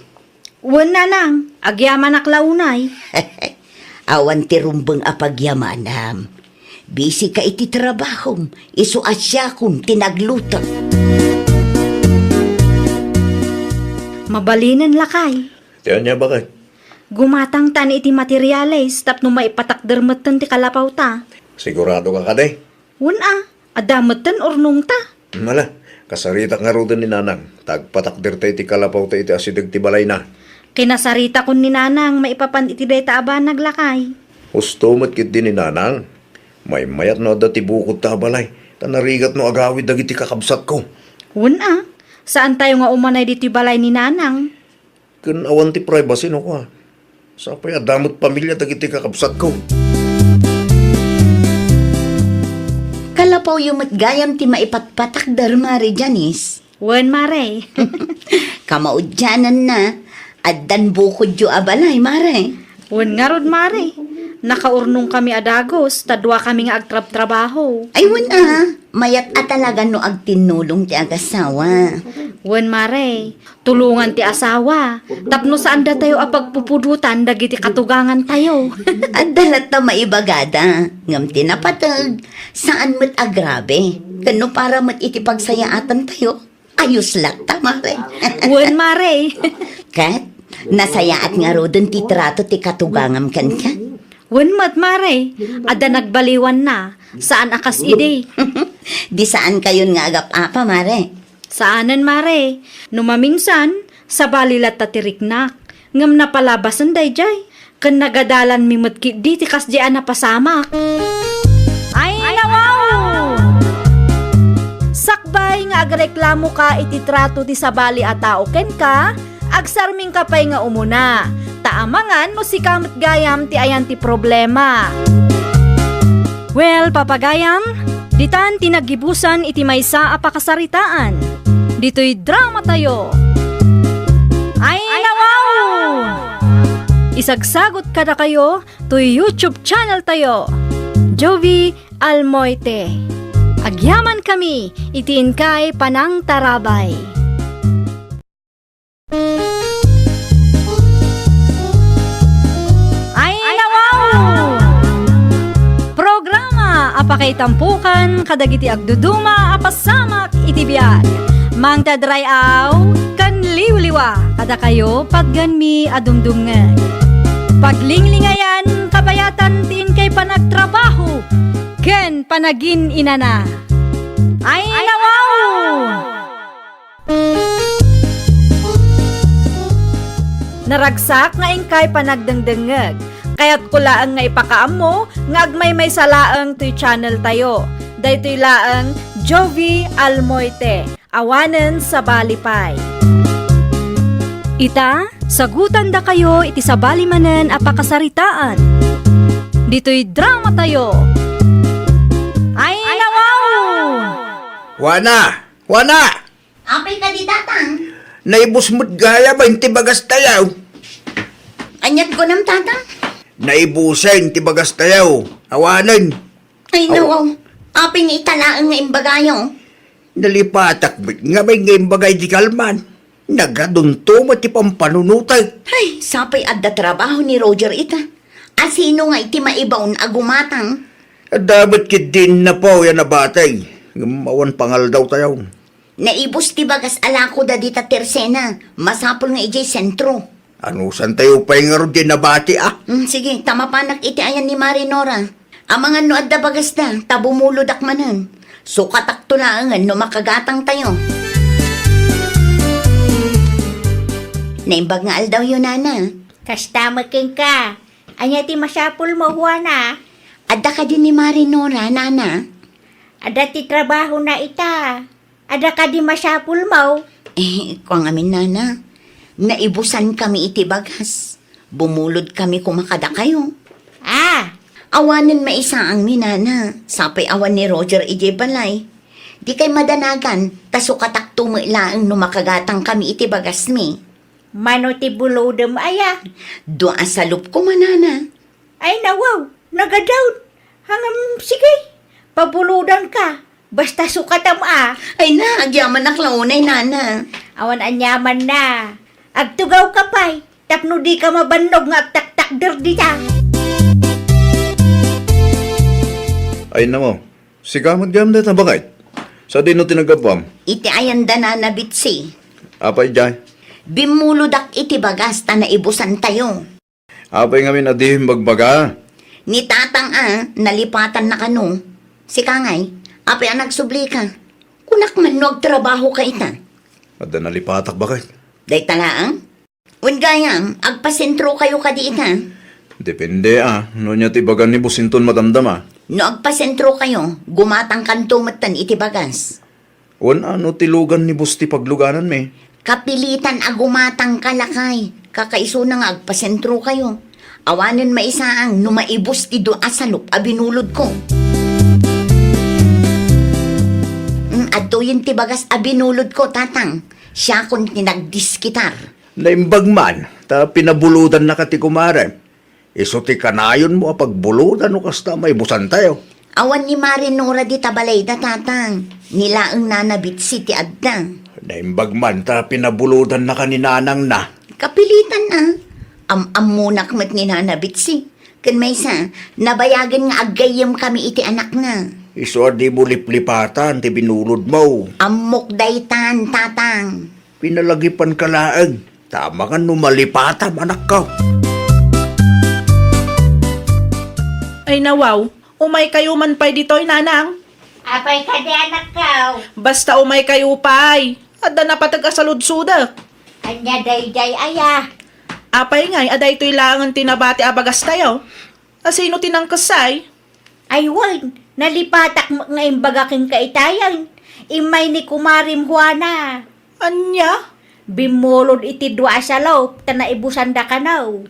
Wen, nanang, agyamanak la unay. Awan ti rumbeng a pagyamanam. Busy ka iti trabahom, isu a siakon ti nagluto. Mabalinen, lakay. Ti ania, baket? Gumatangtan iti materiales tapno maipatakder metten ti kalapawta. Sigurado ka kadi? Wen a, adda metten urnongta. Ala, kasaritak ngaruden ni Nanang, ta agpatakderta iti kalapawta iti asideg ti balayna. Kinasaritakon ni Nanang maipapan iti dayta a banag, lakay. Husto met ketdi ni Nanang. Maymayat no adda ti bukodta a balay, ta narigat no agawid dagiti kakabsatko. Wen a, saantayo nga umanay ditoy balay ni Nanang. Ken awan ti privacy no kua. Sapay adda met pamilia dagiti kakabsatko. Kalapawyo met gayam ti maipatpatakder, Mare Janice. Wen, Mare. Kamaudiananna, addan bukodyo a balay, Mare. Wen ngarud, Mare. Nakaurnongkami a dagus, ta duakami nga agtrabtrabaho. Ay, wen a, mayat a talaga no agtinnulong ti agasawa. Wen, Mare. Tulongan ti asawa, tapno saan datayo a pagpupudotan dagiti katugangantayo. Adda latta maibagada, ngem ti napateg, saan met a grabe. Ken no para met iti pagsayaatantayo, ayos latta, Mare. Wen, Mare. Ket, nasayaat ngaruden ti trato ti katugangam kenka? Wen met, Mare. Adda nagbaliwanna, saan a kas idi. Di saankayon nga agap-apa, Mare. Saanen, Mare. No maminsan, sabali latta ti riknak. Ngem napalabasen daydiay. Ken nagadalanmi met ketdi ti kasdiay a napasamak. Ay, nawaw! Sakbay nga agreklamoka iti trato ti sabali a tao kenka, agsarmingka pay nga umuna. Ta amangan no sika met gayam ti ayan ti problema. Well, papagayam, ditan ti naggibusan iti maysa a pakasaritaan. Ditoy dramatayo. Ay, nawaw! Isagsagot kadakayo toy YouTube channeltayo, Jovie Almoite. Agyamankami iti inkay panangtarabay. Ay, nawaw! Programa a pakaitampokan kadagiti agduduma a pasamak iti biag. Mangted ray-aw ken liwliwa kadakayo patgenmi a dumdumngeg. Paglinglingayan, kabayatan ti inkay panagtrabaho ken panagin-inana. Ay, nawaw! Naragsak nga inkay panagdengdengngeg. Kayatko laeng nga ipakaammo nga agmaymaysa laeng toy channeltayo. Daytoy laeng Jovie Almoite, awanen sabali pay. Ita, sagutandakayo iti sabali manen a pakasaritaan. Ditoy dramatayo. Ay, nawaw! Juana! Juana! Apay kadi, Tatang? Naibus met gayam inti bagastayo. Aniat kunam, Tatang? Naibusen ti bagastayo. Awanen. Ay, aw-, nawaw. Apay nga ita laeng nga imbagayo? Nalipatak met ngamin nga imbagay di kalman. Nagadunto met ti pampanunotek. Ay, sapay adda trabaho ni Roger ita. Asino nga iti maibaon a gumatang? Adda met ketdi innapaw a nabatay. Ngem awan pangaldawtayo. Naibus ti bagas a lakoda dita tersena. Masapul nga idiay sentro. Anusantayo pay ngarud ti nabati, a? Mm, sige, ta mapanak iti ayan ni Mari Nora. Amangan no adda bagasta, ta bumulodak manen. Sukatakto laengen no makagatangtayo. Naimbag nga aldawyo, nana. Kasta met kenka. Ania ti masapulmo, Juana? Adda kadi ni Mari Nora, nana? Adda ti trabahona ita. Adda kadi masapulmo? Eh, kua ngamin, nana. Naibusankami iti bagas. Bumulodkami koma kadakayo. Ah! Awanen maisaangmi, nana. Sapay awan ni Roger idiay balay. Dikay madanagan, ta sukatakto met laeng no makagatangkami iti bagasmi. Mano ti bulodem aya? Dua a salop koma, nana. Ay, nawaw, nagadaw. Ngem, sige, pabulodanka. Basta sukatam a. Ay na, agyamanak la unay, nana. Awan aniamanna. Agtugawka pay, tapno dika mabannog nga agtaktakder dita. Ay, nawaw. Sika met gayam dayta, baket. Sadino ti naggapuam? Iti ayanda, nana Bitsy. Apay, jay? Bimmulodak iti bagas ta naibusantayo. Apay ngamin a dimo imbagbaga? Ni tatang a, nalipatanna kano. Sika ngay, apay a nagsublika? Kunak man no agtrabahoka ita. Adda nalipatak, baket. Dayta laeng? Wen gayam, agpasentrokayo kadi ita? Depende a, no ania ti ibaga ni boss inton madamdama. No agpasentrokayo, gumatangkanto metten iti bagas. Wen a, no ti lugan ni boss ti paglugananmi. Kapilitan a gumatangka, lakay. Kakaisuna nga agpasentrokayo. Awanen maisaang no maibus ti dua a salop a binulodko. Mm, adtoyen ti bagas a binulodko, tatang. Siakon ti nagdiskitar. Naimbag man, ta pinabulodannaka ti kumarem. Isu ti kanayonmo a pagbulodan no kasta a maibusantayo. Awan ni Mari Nora dita balayda, tatang. Ni laeng Nana Bitsy ti adda. Naimbag man ta pinabulodannaka ni nanangna. Kapilitan a. Am-ammonak met ni Nana Bitsy. Ken maysa, nabayagen nga aggayyemkami iti anakna. Isu a dimo liplipatan ti binulodmo. Ammok daytan, tatang. Pinalagipanka laeng, ta amangan no malipatam, anakko. Ay, nawaw, umaykayo man pay ditoy, nanang. Apay kadi, anakko? Basta umaykayo pay. Adda napateg a saludsodek. Ania daydiay aya? Apay ngay a daytoy laengen ti nabati a bagastayo? A sino ti nangkessay? Ay wen, nalipatak met nga imbaga kenka itayen. Immay ni kumarem Juana. Ania? Bimmulod iti dua a salop ta naibusanda kano.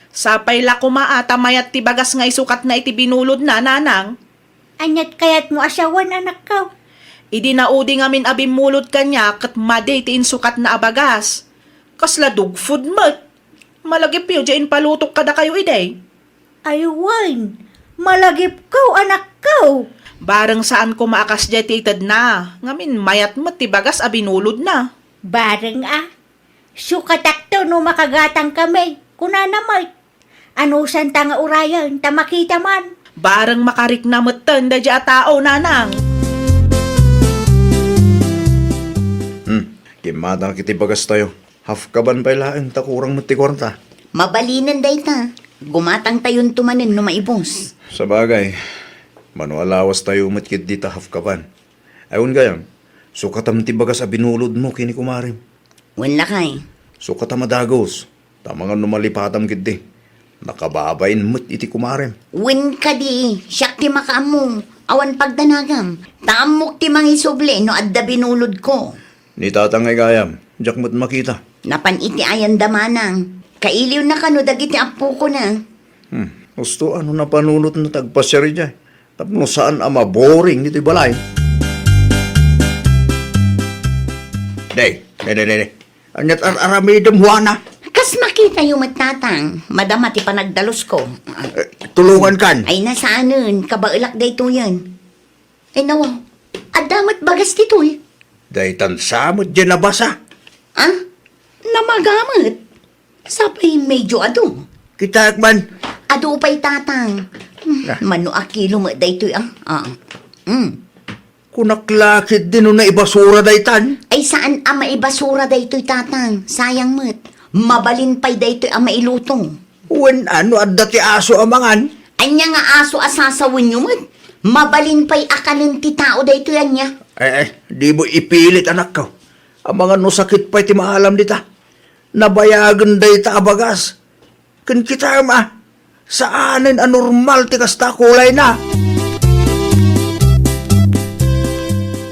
Sapay la koma a ta mayat ti bagas nga isukatna iti binulodna, nanang. Aniat kayatmo a sawen, anakko? Idi naudi ngamin a bimmulod kaniak ket madi ti insukatna a bagas. Kasla dog food met. Malagipyo diay impalutok kadakayo idi. Ay wen, malagipko, anakko. Bareng saan koma a kasdiay ti itedna, ngamin mayat met ti bagas a binulodna. Bareng a, sukatakto no makagatangkami, kunana met. Anusanta nga urayen ta makita man. Bareng makarikna metten daydiay a tao, nanang. Hmm, kimmatak iti bagastayo. Half kaban pay laeng ta kurang met ti kuarta. Mabalinen dayta. Gumatangtayonto manen no maibus. Sabagay, mano a lawastayo met ketdi ta half kaban. Ay, wen gayam, sukatam ti bagas a binulodmo ken ni kumarem. Wen lakay. Sukatam a dagus, ta amangan no malipatam ketdi. Nakababain met iti kumarem. Wen kadi, siak ti makaammo. Awan pagdanagam. Ta ammok ti mangisubli no adda binulodko. Ni tatang ay gayam, diak met makita. Napan iti ayanda manang. Kailiwna kano dagiti appokona. Hmm, husto a no napanunotna ti agpasiar idiay. Tapno saan a maboring ditoy balay. Day, day, day, day, day. Aniat ar-aramidem, Juana? Kas makitayo met, tatang. Madama ti panagdalusko. Eh, tulongankan. Ay, nasaanen. Kabaelak daytoyen. Ay, nawa. Adda met bagas ditoy. Daytan sa met diay nabasa. Ah? Namaga met. Sapay medyo adu. Kitaek man. Adu pay, tatang. Hmm, ah. Mano a kilo met daytoy, ah. Ah. Hmm. Kunak la ketdi no naibasura daytan. Ay, saan a maibasura daytoy, tatang. Sayang met. Mabalin pay daytoy a mailuto. Wen a no adda ti aso a mangan? Ania nga aso a sasawenyo met? Mabalin pay a kanen ti tao daytoy ania? Eh, eh, dimo ipilit, anakko. Amangan no sakit pay ti maalam dita. Nabayagen dayta a bagas. Ken kitaem a, saanen a normal ti kasta a kulayna.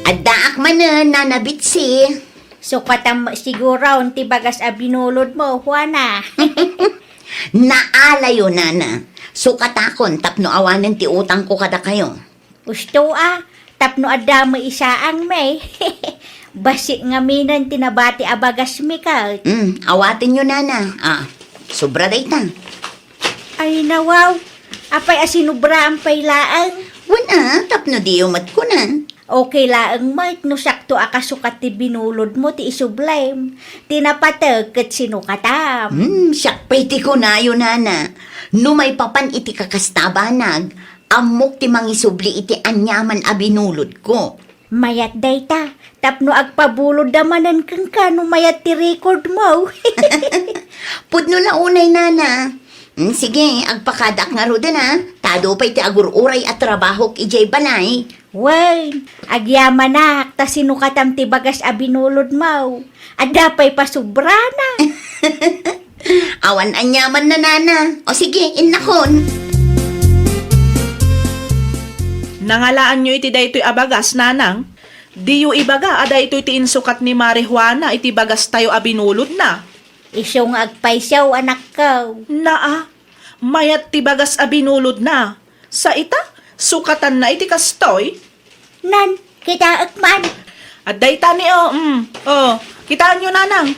Addaak manen, Nana Bitsy. Sukatam met siguron ti bagas a binulodmo, Juana. Naalayo, Nana. Sukatakon tapno awanen ti utangko kadakayo. Usto a, tapno adda met isaangmi. Bassit ngaminen ti nabati a bagasmi ket. Mm, awatenyo, Nana. Ah, sobra dayta. Ay, nawaw. Apay a sinubraan pay laeng? Wen a, tapno diyo met kunan. Okay laeng met no siakto a kasukat ti binulodmo ti isublem. Ti napateg ket sinukatam. Hmm, siak pay ti kunayo, Nana. No maipapan iti kakasta a banag, ammok ti mangisubli iti aniaman a binulodko. Mayat dayta, tapno agpabulodda manen kenka no mayat ti recordmo. Pudno la unay, Nana. Mm, sige, agpakadaak ngaruden a. Ta adu pay ti agur-uray a trabahok idiay balay. Wen, agyamanak ta sinukatam ti bagas a binulodmo. Adda pay pasubrana. Awan aniamanna, Nana. O sige, innakon. Nangalaanyo iti daytoy a bagas, Nanang? Diyo ibaga a daytoy ti insukat ni Mari Juana iti bagastayo a binulodna. Isu nga agpayso, anakko. Naa, mayat ti bagas a binulodna. Sa ita, sukatanna iti kastoy? Nan, kitaek man. Adda ita ni, o, mm. O, kitaenyo, Nanang.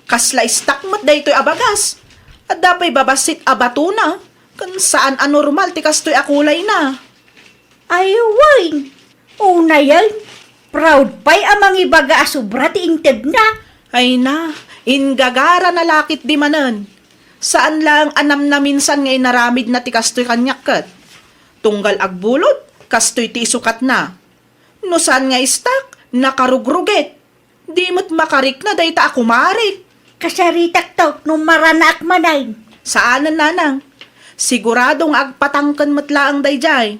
Kasla istak met daytoy a bagas. Adda pay babassit a batona. Ken saan a normal ti kastoy a kulayna. Ay, wen. Unayen, proud pay a mangibaga a sobra ti integna. Ay na, ingagarana la ketdi manen. Saan laeng a namnaminsan nga inaramidna ti kastoy kaniak ket. Tunggal agbulod, kastoy ti isukatna. No saan nga istak, nakarugrugit. Di met makarikna dayta a kumarik. Kasaritakto no maranaak manen. Saanen, Nanang. Sigurado nga agpatangken met laeng daydiay.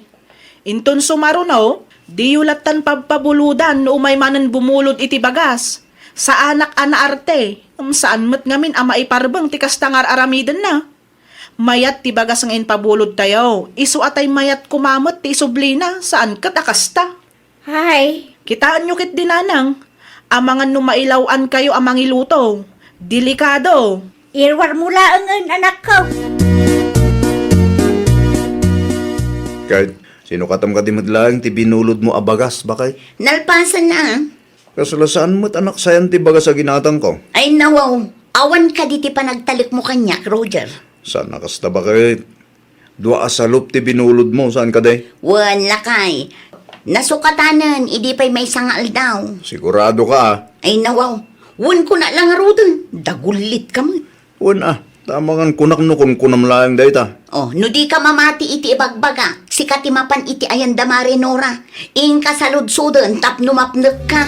Inton sumaruno, diyo lattan pabpabulodan no umay manen bumulod iti bagas. Saanak a naarte, ngem saan met ngamin a maiparbeng ti kasta nga ar-aramidenna. Mayat ti bagas nga impabulodtayo, isu a tay mayat koma met ti isublina, saan ket a kasta. Ay. Kitaenyo ketdi, Nanang, amangan no mailaw-ankayo a mangiluto. Delikado. Iruarmo laengen, anakko. Ket, sinukatam kadi met laeng ti binulodmo a bagas, baket? Nalpasen a. Kasla saan met a naksayan ti bagas a ginatangko. Ay, nawaw. Awan kadi ti panagtalekmo kaniak, Roger? Saan a kasta, baket? Dua a salup ti binulodmo, saan kadi? Wen, lakay. Nasukatanen, idi pay maysa nga aldaw. Sigurado ka, a? Ay, nawaw. Wen, kuna la ngaruden. Dagullit ka met. Wen, a. Ta amangan kunak no kunkunam laeng dayta. O, no di ka mamati iti ibagbagak, sika ti mapan iti ayan da Mare Nora. Inka saludsoden tapno mapnekka.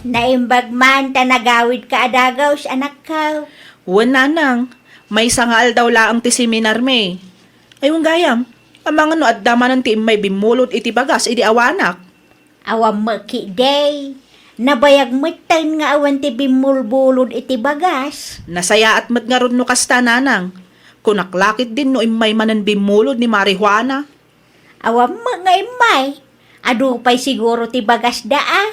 Naimbag man ta nagawidka a dagus, anakko. Wen, Nanang, maysa nga aldaw laeng ti seminarmi. Ay, wen gayam, amangan no adda manen ti immay bimmulod iti bagas idi awanak. Awan met ketdi. Nabayag metten nga awan ti bimmulbulod iti bagas. Nasayaat met ngarud no kasta, Nanang. Kunak la ketdin no immay manen bimmulod ni Mari Juana. Awan met nga immay. Adu pay siguro ti bagasda a.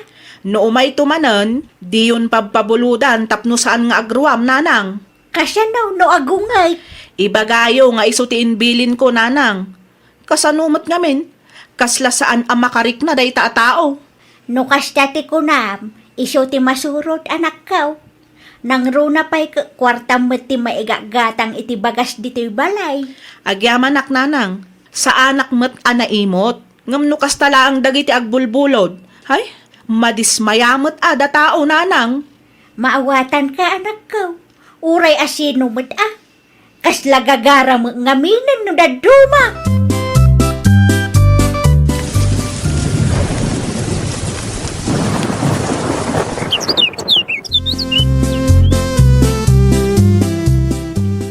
No umayto manen, diyon pabpabulodan tapno saan nga agruam, Nanang. Kasano no agungay? Ibagayo nga isu ti imbilinko, Nanang. Kasano met ngamin? Kasla saan a makarikna dayta a tao. No kasta ti kunam, isu ti masurot, anakko. Nangruna pay ket kuartam met ti maigatgatang iti bagas ditoy balay. Agyamanak, Nanang. Saanak met a naimot. Ngem no kasta laeng dagiti agbulbulod, hay, madismaya met a da tao, Nanang. Maawatanka, anakko. Uray a sino met a. Kasla gagara met ngaminen no dadduma.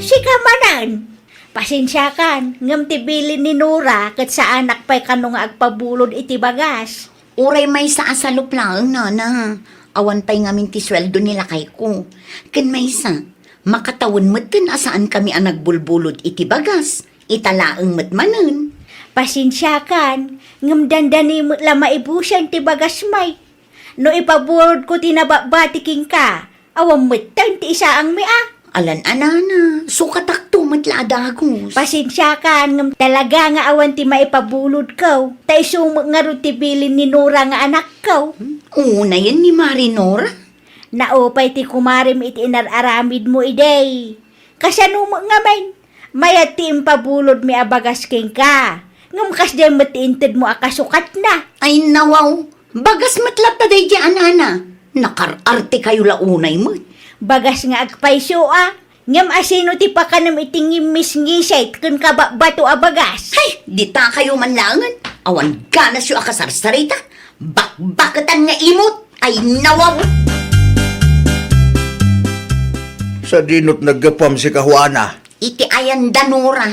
Sika manen, pasensiakan, ngem ti bilin ni Nora ket saanak pay kano nga agpabulod iti bagas. Uray maysa a salup laeng, Nana. Awan pay ngamin ti sueldo ni lakayko. Ken maysa, makatawen metten a saankami a nagbulbulod iti bagas. Ita laeng met manen. Pasensiakan, ngem dandani met la maibusen ti bagasmi. No ipabulodko ti nababbati kenka, awan metten ti isaangmi a. Alan a nana, sukatakto met la a dagus. Pasensiakan, ngem talaga nga awan ti maipabulodko. Ta isu met ngarud ti bilin ni Nora nga anakko. Hmm? Unayen ni Mari Nora? Naupay ti kumarim iti inar-aramidmo idi. Kasano met ngamin? Mayat ti impabulodmi a bagas kenka. Ngem kasdiay met ti intedmo a kasukatna. Ay, nawaw. Bagas met latta daydiay a nana. Nakar-arte kayo la unay met. Bagas nga agpayso a. Ngem asino ti pakanem iti ngimmisngisit ken kabatbato a bagas? Hay, dita kayo man laengen. Awan ganasyo a kasarsarita. Bakbaketan nga imot. Ay, nawaw! Sadino't naggapuam sika, Juana? Iti ayan da Nora.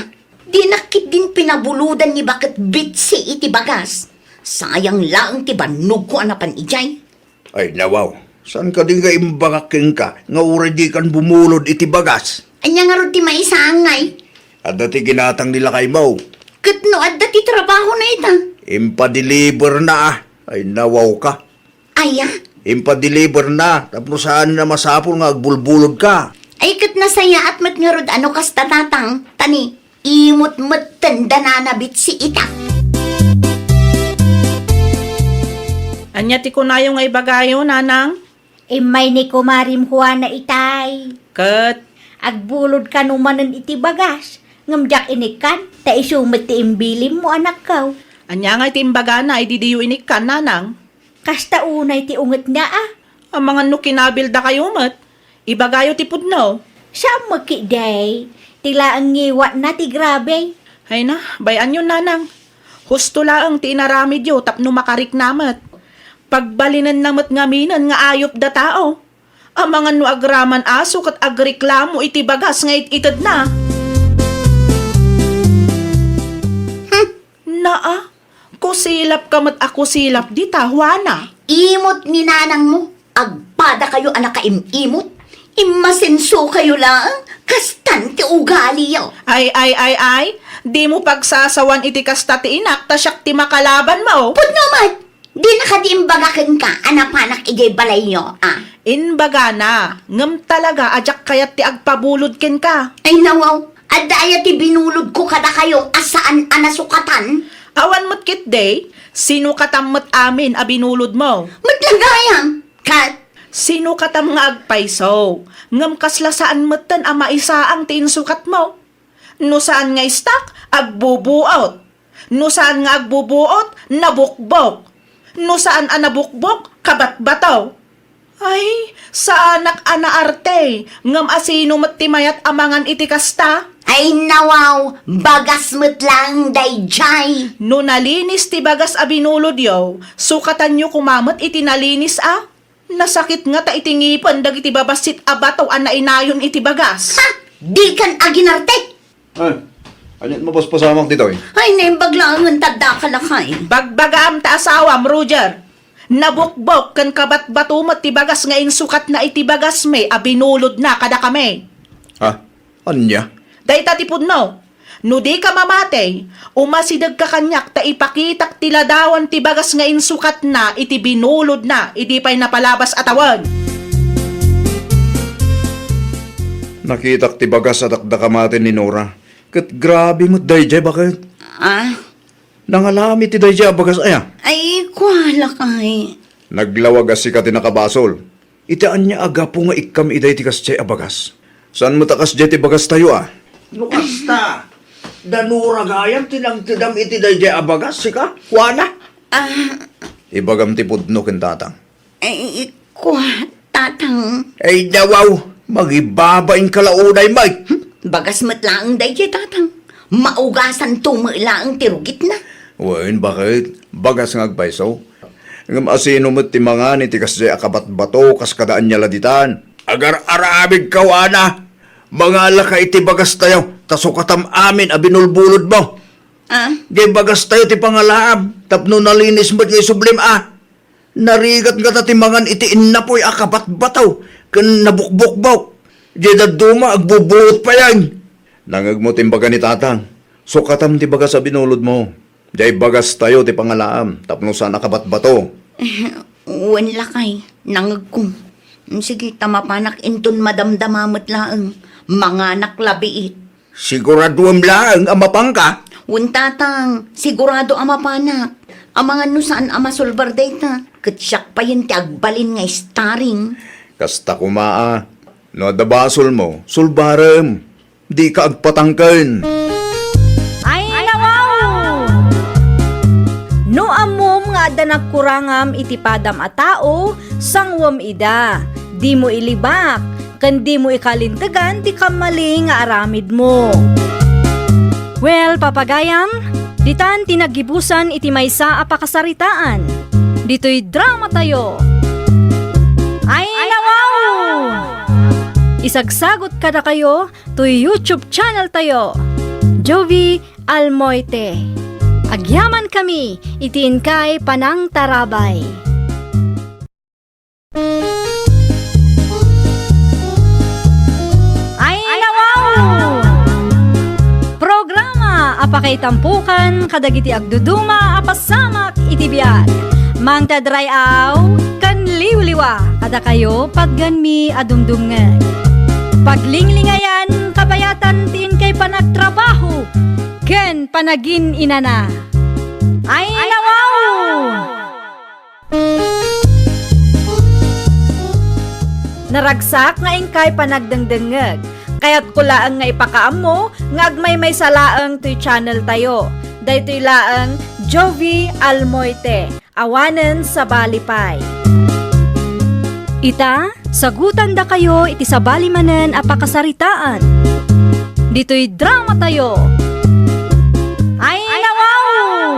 Dinak ketdin pinabulodan ni baket Bitsy iti bagas. Sayang laeng ti bannogko a napan idiay. Ay, nawaw. Saan kadi nga imbagak kenka nga uray dikan bumulod iti bagas? Ania ngarud ti maisaang ngay? Adda ti ginatang ni lakaymo. Ket no adda ti trabahona ita? Impadeliver na, a. Ay, nawaw ka. Aya? Impadeliver na, tapno saan a masapul nga agbulbulod ka. Ay, ket nasayaat met ngarud a no kasta, tatang, ta ni imot metten da Nana Bitsy ita. Ania ti kunayo nga ibagayo, nanang? Immay ni kumarim Juana itay. Ket? Agbulod kano manen iti bagas, ngem diak inikkan, ta isu met ti imbilimmo, anakko. Ania ngay ti imbagana idi diyo inikkan, nanang? Kasta unay ti ungetna, a. Amangan no kinabil dakayo met. Ibagayo ti pudno. Saan met ketdi? Ti laeng ngiwatna ti grabe. Ay na, bay-anyon, nanang. Husto laeng ti inaramidyo tapno makarikna met. Pagbalinenna met ngaminen nga ayupda tao. Amangan no agraman aso ket agreklamo iti bagas nga it-itedna. Hmm. Naa, kusilap ka met a kusilap dita, Juana. Imot ni nanangmo, agpada kayo a nakaim-imot. Immasenso kayo laeng, kastan ti ugaliyo. Ay, ay, ay, ay, dimo pagsasawan iti kasta ti inak ta siak ti makalabanmo. Pudno met! Dina kadi imbaga kenka a napanak idiay balayyo, a? Imbagana, ngem talaga a diak kayat ti agpabulod kenka. Ay, nawaw, adda aya ti binulodko kadakayo a saan a nasukatan? Awan met ketdi, sinukatam met amin a binulodmo. Met la gayam, ket? Sinukatam nga agpayso, ngem kasla saan metten a maisaang ti insukatmo. No saan nga istak, agbubuot. No saan nga agbubuot, nabukbok. No saan a nabukbok, kabatbato. Ay, saanak a naarte, ngem asino met ti mayat a mangan iti kasta? Ay, nawaw, bagas met laeng daydiay. No nalinis ti bagas a binulodyo, sukatanyo koma met iti nalinis a. Nasakit ngata iti ngipen dagiti babassit a bato a nainayon iti bagas. Ha? Dikan aginarte? Ay, aniat mapaspasamak ditoy? Ay, naimbag laengen ta addaka lakay. Bagbagaam ta asawam, Roger. Nabukbok ken kabatbato met ti bagas nga insukatna iti bagasmi a binulodna kadakami. Ha? Ania? Dayta ti pudno. No dika mamati, umasidegka kaniak ta ipakitak ti ladawan ti bagas nga insukatna iti binulodna idi pay napalabas a tawen. Nakitak ti bagas a dakdakamaten ni Nora. Ket grabe met daydiay, baket. Ah? Nangalami ti daydiay a bagas aya? Ay, kua lakay. Naglawag a sika ti nakabasol. Iti ania a gapu nga ikkam idiay ti kasdiay a bagas? Saan met a kasdiay ti bagastayo a? No kasta, da Nora gayam ti nangtedam iti daydiay a bagas, sika, Juana? Ah. Ibagam ti pudno ken tatang. Ay, kua, tatang. Ay, nawaw, mangibabain ka la unay, Mike. Hmm, bagas met laeng daydiay, tatang. Maugasanto met laeng ti rugitna. Wen, baket? Bagas nga agpayso. Ngem asino met ti mangan iti kasdiay a kabatbato kas kada ania la ditan? Agar-aramidka, Juana. Mangalaka iti bagastayo, ta sukatam amin a binulbulodmo. Ah? Diay bagastayo ti pangalaam, tapno nalinis met nga isublim a. Narigat ngata ti mangan iti innapoy a kabatbato ken nabukbukbok. Diay dadduma, agbubuot payen. Nangngegmo ti imbaga ni Tatang. Sukatam ti bagas a binulodmo. Diay bagastayo ti pangalaam tapno saan a kabatbato. Wen lakay, nangngegko. Sige, ta mapanak inton madamdama met laeng. Manganak labiit. Siguraduem laeng a mapanka? Wen, Tatang, sigurado a mapanak. Amangan no saan a masulbar dayta, ket siak payen ti agbalin nga starring. Kasta koma a, no adda basolmo, sulbarem. Dika agpatangken. Ay, nawaw! No ammom nga adda nagkurangam iti padam a tao, sanguem ida. Dimo ilibak, ken dimo ikalintegan ti kammaling nga aramidmo. Well, papagayam, ditan ti naggibusan iti maysa a pakasaritaan. Ditoy dramatayo. Ay, nawaw! Isagsagot kadakayo toy YouTube channel tayo, Jovie Almoite. Agyaman kami iti inkay panangtarabay. Ay, nawaw! Programa a pakaitampokan kadagiti agduduma a pasamak iti biag. Mangted ray-aw ken liwliwa kadakayo patgenmi a dumdumngeg. Paglinglingayan, kabayatan ti inkay panagtrabaho ken panagin-inana. Ay, nawaw! Naragsak nga inkay panagdengdengngeg. Kayatko laeng nga ipakaammo nga agmaymaysa laeng toy channel tayo. Daytoy laeng Jovie Almoite. Awanen sabali pay. Ita, sagutandakayo iti sabali manen a pakasaritaan. Ditoy dramatayo. Ay, nawaw!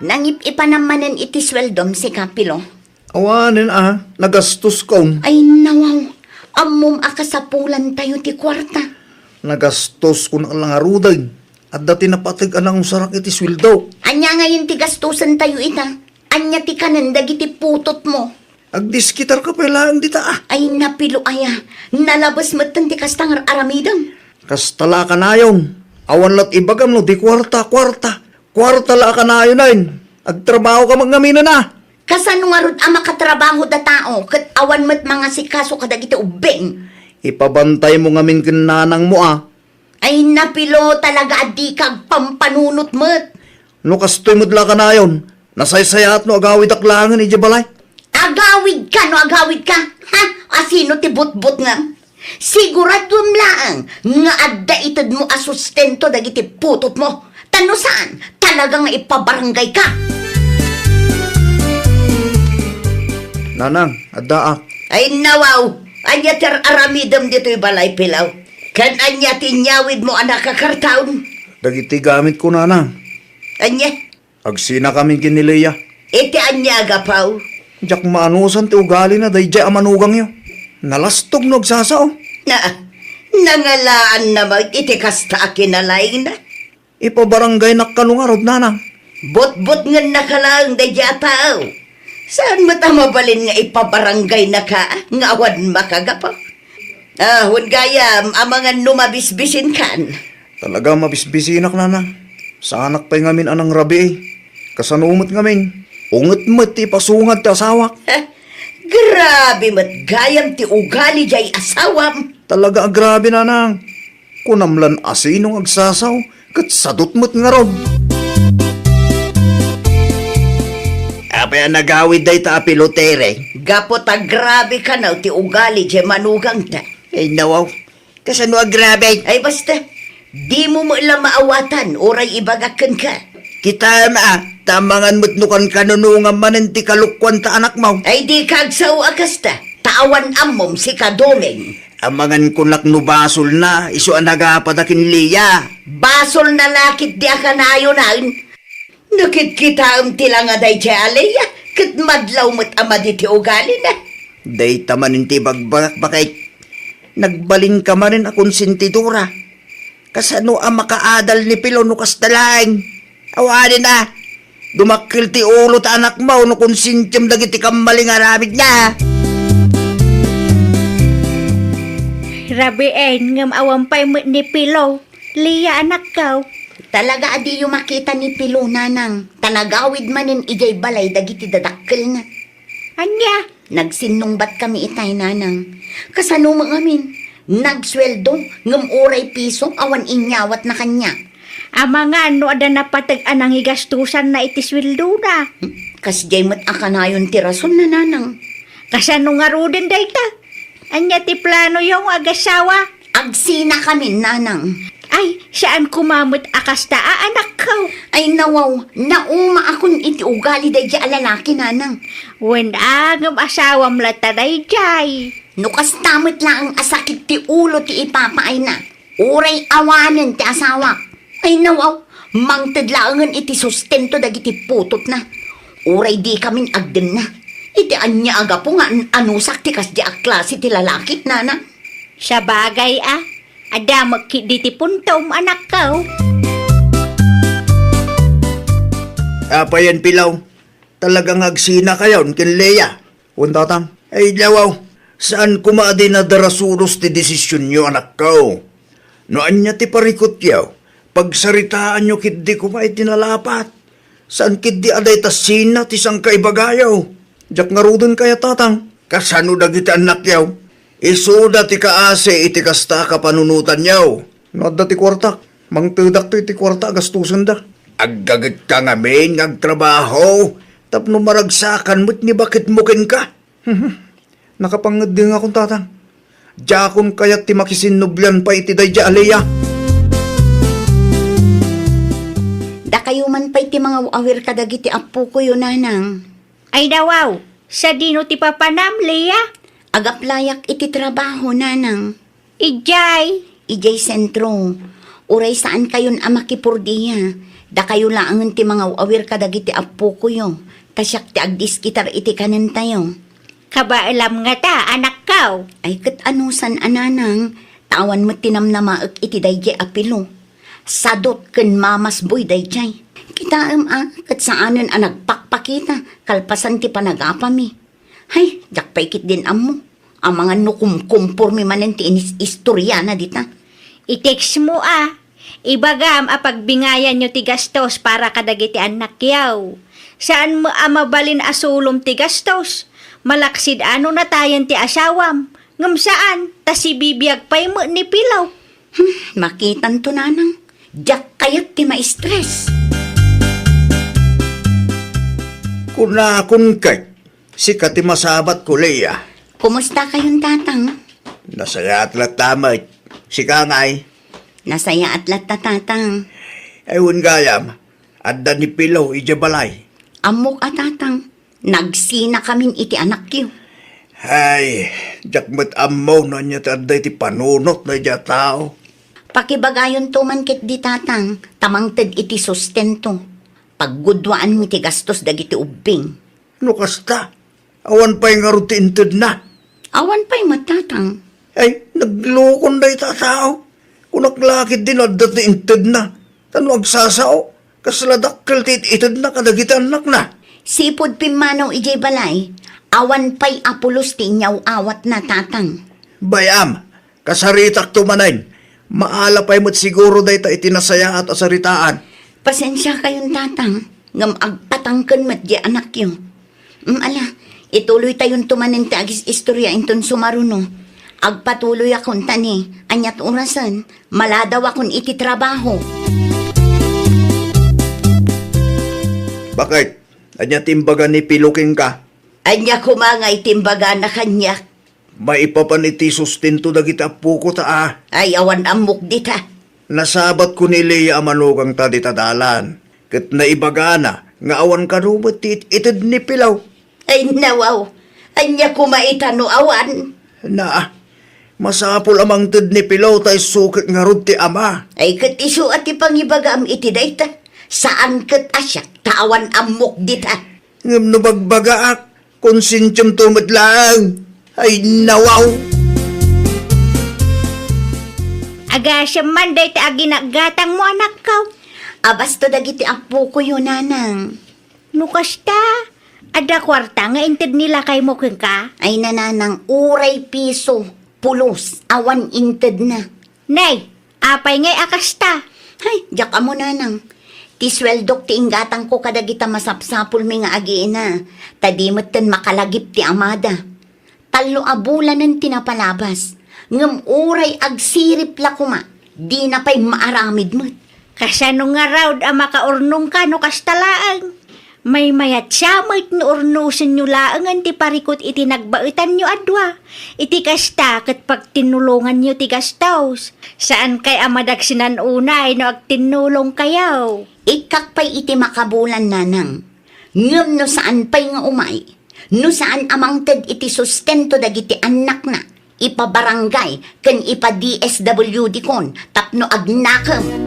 Nangip-ipanam manen iti sueldom, sika, Pilo. Awanen a, nagastoskon. Ay, nawaw. Ammom a kasapulantayo ti kuarta. Nagastoskon a la ngaruden. Adda ti napateg a nangusarak iti sueldo. Ania ngayen ti gastosen tayo ita? Ania ti kanen dagiti putotmo? Agdiskitarka pay laeng dita, a. Ay, napilo aya. Nalabes metten ti kasta nga ar-aramidem. Kasta la kanayon. Awan lat ibagam no di kuarta, kuarta. Kuarta la kanayon, ay. Agtrabaho ka met ngamin, a. Kasano ngarud a makatrabaho da tao ket awan met mangasikaso kadagiti ubbing? Ipabantaymo ngamin ken nanangmo, a. Ay, napilo, talaga a dika agpampanunot met. No kastoy met la kanayon, nasaysayaat no agawidak laengen idiay balay. Agawidka no agawidka? Ha? Asino ti butbutngem? Siguraduem laeng nga adda itedmo a sustento dagiti putotmo. Ta no saan, talaga nga ipabaranggayka. Nanang, addaak. Ay, nawaw! Ania ti ar-aramidem ditoy balay, Pilaw? Ken ania ti inyawidmo a nakakartaon? Dagiti gamitko, Nanang. Ania? Agsinakamin ken ni Lea. Iti ania a gapu? Diak maanusan ti ugalina daydiay a manugangyo. Nalastog no agsasao. Na, nangalaanna met iti kasta a kinalaingna. Ipabaranggaynak kano ngarud, Nanang? Butbutngennaka laeng daydiay a tao. Saan met a mabalin nga ipabaranggaynaka nga awan makagapu? Ah, wen gayam, amangan no mabisbisinkan. Talaga mabisbisinak, Nanang. Saanak pay ngamin a nangrabii. Kasano met ngamin? Unget met ti ipasungad ti asawak. Grabe met gayam ti ugali diay asawam. Talaga a grabe, Nanang. Kunam lan asino nga agsasao, ket sadut met ngarud. Apay a nagawid dayta a pilotere? Gapu ta grabe kano ti ugali diay manugangta. Ay, nawaw. Kasano a grabe? Ay, basta. Dimo met la maawatan, uray ibagak kenka. Kitaem a, ta amangan met no kankanunongam manen ti kalokuan ta anakmo. Ay, dika agsao a kasta. Ta awan ammom, sika Doming. Amangan kunak no basolna, isu a nagapada ken Lea. Basolna la ketdi a kanayonan. Nakitkitaem ti langa daydiay a Lea, ket madlaw met a madi ti ugalina. Dayta manen ti ibagbagak, baket. Nagbalinka manen a konsentidora. Kasano a makaadal ni Pilo no kasta laeng? Awanen a. Dumakkel ti ulo ti anakmo no konsentim dagiti kammalingaramidna. Rabiin, ngem awan pay met ni Pilo. Lia, anakko. Talaga a diyo makita ni Pilo, nanang, ta nagawid manen idiay balay dagiti dadakkelna. Ania? Nagsinnungbatkami itay, nanang. Kasano met ngamin? Nagsueldo, ngem uray piso awan inyawatna kaniak. Amangan no adda napateg a nangigastosanna iti sueldona. Hmm? Kasdiay met a kanayon ti rasonna, nanang. Kasano ngaruden dayta? Ania ti planoyo nga agasawa? Agsinakamin, nanang. Ay, saan koma met a kasta a anakko. Ay, nawaw, naumaakon iti ugali daydiay a lalaki, nanang. Wen a, ngem asawam latta daydiay. No kasta met laeng a sakit ti ulo ti ipapaayna, uray awanen ti asawak. Ay, nawaw, mangted laengen iti sustento dagiti putotna. Uray dikamin agdenna. Iti ania a gapu nga an-anusak ti kasdiay a klase ti lalaki, nanang? Sabagay a, adda met ketdi ti puntom, anakko. Apayen, Pilaw? Talaga nga agsinakayon ken Lea? Wen, tatang. Ay, nawaw, saan koma a dinadarasodos ti desisionyo, anakko. No ania ti parikutyo, pagsaritaanyo ketdi koma iti nalapat. Saan ketdi a dayta sina ti sangkaibagayo. Diak ngaruden kayat, tatang. Kasano dagiti annakyo? Isuda ti kaasi iti kasta a kapanunotanyo. No adda ti kuartak, mangtedakto iti kuarta a gastosenda. Aggagetka ngamin nga agtrabaho tapno maragsakan met ni baketmo kenka. Nakapangngeddengakon, tatang. Diakon kayat ti makisinnublian pay iti daydiay a Lea. Dakayo man pay ti mangaw-awir kadagiti appokoyo, nanang. Ay, nawaw, sadino ti papanam, Lea? Agaplayak iti trabaho, nanang. Idiay? Idiay sentro. Uray saankayon a makipurdia, dakayo laengen ti mangaw-awir kadagiti appokoyo, ta siak ti agdiskitar iti kanentayo. Kabaelam ngata, anakko? Ay, ket anusan a, nanang, ta awan met ti namnamaek iti daydiay a Pilo. Sadot ken mamasboy daydiay. Kitaem a, ket saanen a nagpakpakita kalpasan ti panagapami. Hay, diak pay ketdin ammo. Amangan no kumkumpormi manen ti inis-, istoriana dita. I-text mo a. Ibagam a pagbingayanyo ti gastos para kadagiti annakyo. Saan met a mabalin a sulom ti gastos. Malaksid a no natayen ti asawam. Ngem saan, ta sibibiag pay met ni Pilaw. Hmm, makitanto, nanang. Diak kayat ti ma-stress. Kunakon ket, sika ti masabatko, Lea. Kumusta kayon, tatang? Nasayaat latta met. Sika ngay? Nasayaat latta, tatang. Ay, wen gayam, adda ni Pilaw idiay balay. Ammok a, tatang. Nagsinakamin iti anakyo. Ay, diak met ammo no ania ti adda iti panunot daydiay a tao. Pakibagayonto man ketdi, tatang, ta mangted iti sustento. Pagguduaanmi ti gastos dagiti ubbing. No kasta, awan pay ngarud ti intedna. Awan pay met, tatang. Ay, naglukon dayta a tao. Kunak la ketdi no adda ti intedna. Ta no agsasao, kasla dakkel ti it-itedna kadagiti annakna. Sipud pimmanaw idiay balay, awan pay a pulos ti inyaw-awatna, tatang. Bay-am, kasaritakto manen. Maala pay met siguro dayta iti nasayaat a saritaan. Pasensiakayon, tatang, ngem agpatangken met diay anakyo. Mm, ala, ituloytayonto manen ti agis-istoria inton sumaruno. Agpatuloyakon ta ni, aniat orasen, maladawakon iti trabaho. Baket, ania ti imbaga ni Pilo kenka? Ania koma nga iti imbagana kaniak? Maipapan iti sustento dagiti appoko ta a. Ay, awan ammok dita. Nasabatko ni Lea a manukangta dita dalan, ket naibagana nga awan kano met ti it-ited ni Pilaw. Ay, nawaw, ania koma ita no awan? Na, masapul a mangted ni Pilaw ta isu ket ngarud ti ama. Ay, ket isu a ti pangibagam iti dayta. Saan ket a siak ta awan ammok dita. Ngem no bagbagaak, konsentimto met laeng. Ay, nawaw! Agasem man dayta a ginaggatangmo, anakko. Abasto dagiti appokoyo, nanang. No kasta, adda kuarta nga inted ni lakaymo kenka? Ay, nanang, uray piso, pulos, awan intedna. Nay, apay ngay a kasta? Hay, diak ammo, nanang. Ti sueldok ti inggatangko kadagita masapsapulmi nga agiina, ta di metten makalagip ti amada. Tallo a bulanen ti napalabas, ngem uray agsirip la koma, dina pay maaramid met. Kasano ngarud a makaurnongka no kasta laeng? Maymayat siya met no urnosenyo laengen ti parikut iti nagbaetanyo a dua. Iti kasta, ket pagtinnulonganyo ti gastos. Saankay a madagsinan unay no agtinnulongkayo. Ikkak pay iti makabulan, nanang. Ngem no saan pay nga umay, no saan a mangted iti sustento dagiti annakna, ipabarangay ken ipa-D S W D kon tapno agnakem.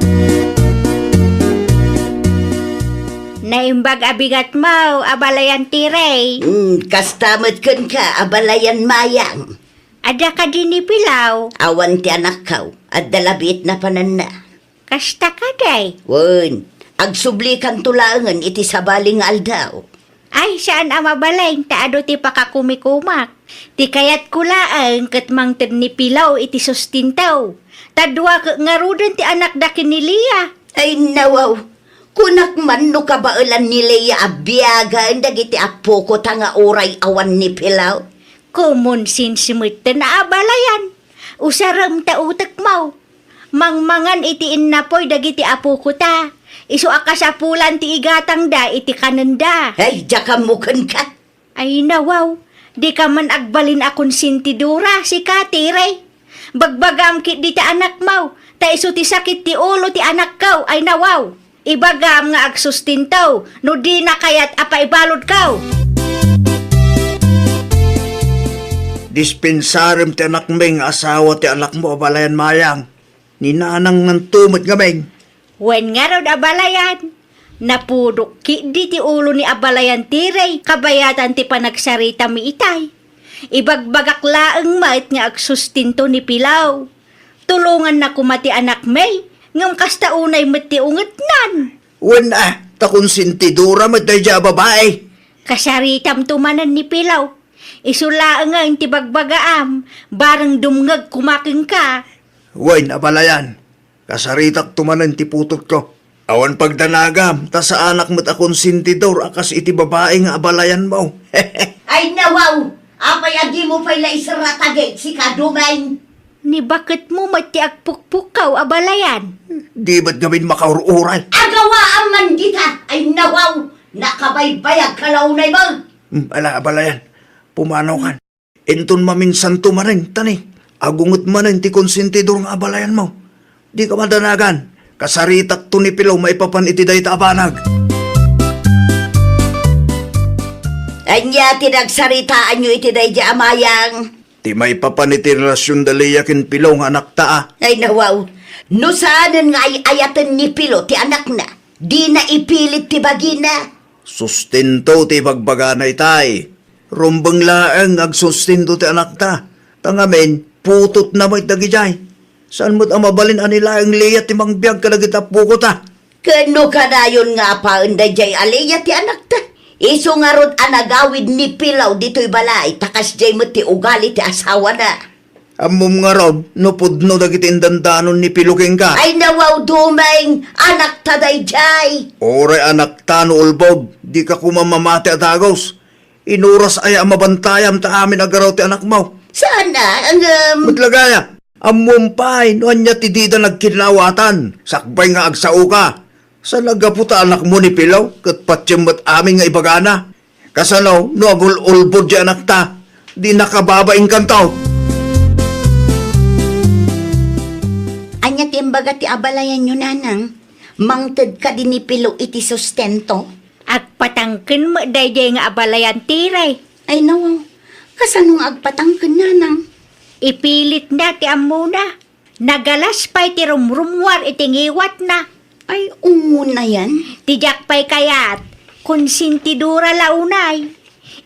Naimbag a bigatmo, abalayan Tirey. Hmm, kasta met kenka, abalayan Mayang. Adda kadi ni Pilaw? Awan ti anakko, adda labiit napananna. Kasta kadi? Wen, agsublikanto laengen iti sabali nga aldaw. Ay, saan a mabalin ta adu ti pakakumikumak. Ti kayatko laeng ket mangted ni Pilaw iti sustento. Ta dua ket ngaruden ti anakda ken ni Lia. Ay, nawaw. Kunak man no kabaelan ni Lia a biagaen dagiti appokota nga uray awan ni Pilaw. Common sense metten a abalayan. Usarem ta utekmo. Mangmangan iti innapoy dagiti apokota. Isu a kasapulan ti igatangda iti kanenda. Ay, diak ammo kenka. Ay, nawaw, dika man agbalin a konsentidora, sika, Tirey. Bagbagam ketdi ti anakmo, ta isu ti sakit ti ulo ti anakko, ay, nawaw. Ibagam nga agsustento, no dina kayat a paibaludko. Dispensarem ti anakmi nga asawa ti anakmo, abalayan Mayang. Ni nanang nanto met ngamin. Wen ngarud, abalayan, napudok ketdi ti ulo ni abalayan Tirey kabayatan ti panagsaritam itay. Ibagbagak laeng met nga agsustento ni Pilaw. Tulonganna koma ti anakmi, ngem kasta unay met ti ungetnan. Wen a, ta konsentidora met daydiay a babai. Kasaritamto manen ni Pilaw. Isu laengen ti bagbagaam, bareng dumngeg koma kenka. Wen, abalayan, kasaritakto manen ti putotko. Awan pagdanagam, ta saanak met a konsentidor a kas iti babai nga abalayanmo. Ay, nawaw! Apay a dimo pay la iserrata dayta, sika, Dumeng? Ni baketmo met ti agpukpukkaw, abalayan. Di met ngamin makaur-uray. Agawaam man dita! Ay, nawaw! Nakabaybayagka la unay, ba? Hmm, ala, abalayan. Pumanaw kan. Inton maminsanto manen, tani, agunget manen ti konsentidor nga abalayanmo. Dika madanagan, kasaritakto ni Pilaw maipapan iti dayta a banag. Ania ti nagsaritaanyo iti daydiay a Mayang? Ti maipapan iti relasion da Lia ken Pilaw nga anakta a. Ay, nawaw. No saanen nga ay-ayaten ni Pilaw ti anakna, dina ipilit ti bagina. Sustento ti ibagbagana itay. Rumbeng laeng nga agsustento ti anakta. Ta ngamin, putotna met dagidiay. Saan met a mabalin a ni laeng Lia ti mangbiag kadagiti appokota? Ken no kanayon nga apaen daydiay a Lia ti anakta, isu ngarud a nagawid ni Pilaw ditoy balay, ta kasdiay met ti ugali ti asawana. Ammom ngarud no pudno dagiti indandanon ni Pilaw kenka? Ay, nawaw, Dumeng, anakta daydiay. Uray anakta no ulbod, dika koma mamati a dagus. Inuras aya a mabantayam ta amin a garaw ti anakmo? Saan a, ngem. Met la gayam, ammom pay no ania ti dida nagkinnawatan sakbay nga agsaoka. Saan a gapu ta anakmo ni Pilaw ket patiem met amin nga ibagana. Kasano no agul-ulbod ti anakta, di nakababainkanto? Ania ti imbaga ti abalayanyo, nanang? Mangted kadi ni Pilaw iti sustento? Agpatangken met daydiay nga abalayan Tirey. Ay, nawaw. Kasano nga agpatangken, nanang? Ipilitna ti ammona. Nagalas pay ti rumrummuar iti ngiwatna. Ay, umuna yan. Ti diak pay kayat, konsentidora la unay.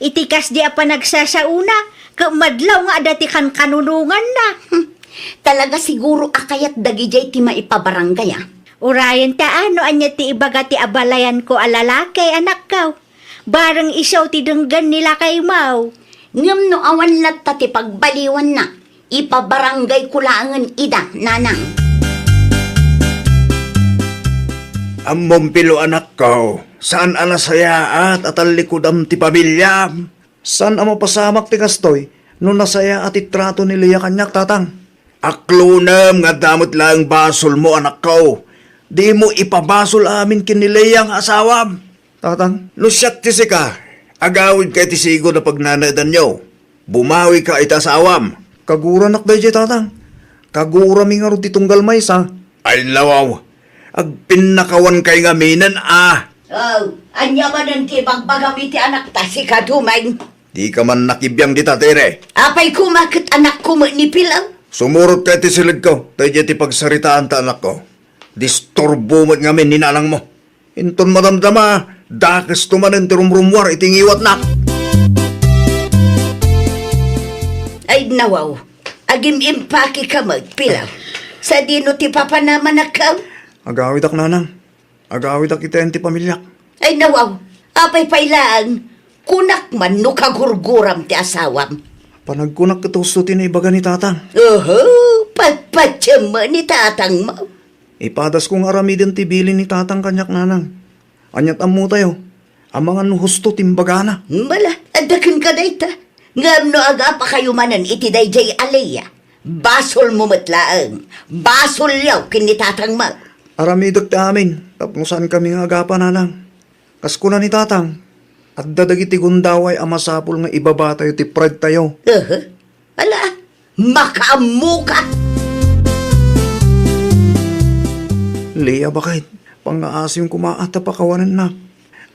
Iti kasdi a panagsasaona, ket madlaw nga adda ti kankanunonganna. Hmm. Talaga siguro a kayat dagidiay ti maipabarangay, a. Urayen ta, a, no ania ti ibaga ti abalayanko a lalaki, anakko. Bareng isu ti denggen ni lakaymo. Ngem no awan latta ti pagbaliwanna, ipabarangayko laengen ida, nanang. Ammom, Pilo, anakko, saan a nasayaat a tallikudam ti pamiliam. Saan a mapasamak ti kastoy no nasayaat ti trato ni Lea kaniak, tatang. Aklonem nga adda met laeng basolmo, anakko. Dimo ipabasol amin ken ni Lea nga asawam. Tatang, no siak ti sika, agawidka iti sigud a pagnanaedanyo. Bumawika iti asawam. Kaguranak daydiay, tatang. Kagurami ngarud ti tunggal maysa. Ay, nawaw. Agpinnakawankay ngaminen, a. Oh, ania manen ti ibagbagam iti anakta, sika Dumeng? Dika man nakibiang dita, Tere. Apay koma ket anakko met ni Pilo? Sumurotka iti siledko, daydiay ti pagsaritaanta, anakko. Disturbo met ngamin ni nanangmo. Inton madamdama, dakesto manen ti rumrummuar iti ngiwatna. Ay, nawaw. Agim-impakeka met, Pilo. Sadino ti papanamanakkam? Agawidak, nanang. Agawidak iti ayan ti pamiliak. Ay, nawaw. Apay pay laeng? Kunak man no kagurguram ti asawam. Panagkunak ket husto ti naibaga ni tatang. Oho, patpatiem ni tatangmo. Ipadasko nga aramiden ti bilin ni tatang kaniak, nanang. Aniat ammotayo? Amangan no husto ti imbagana. Mala, adda kenka dayta. Ngem no agapakayo manen iti daydiay a Lea, basolmo met laeng. Basolyo ken ni tatangmo. Aramidek ti amin, tapno saankami nga agapa, nanang. Kas kuna ni tatang, adda dagiti gundaway a masapul nga ibabatayo ti pradtayo. Aha. Ala, makaammoka! Lea, baket, pangngaasim koma a ta pakawanennak.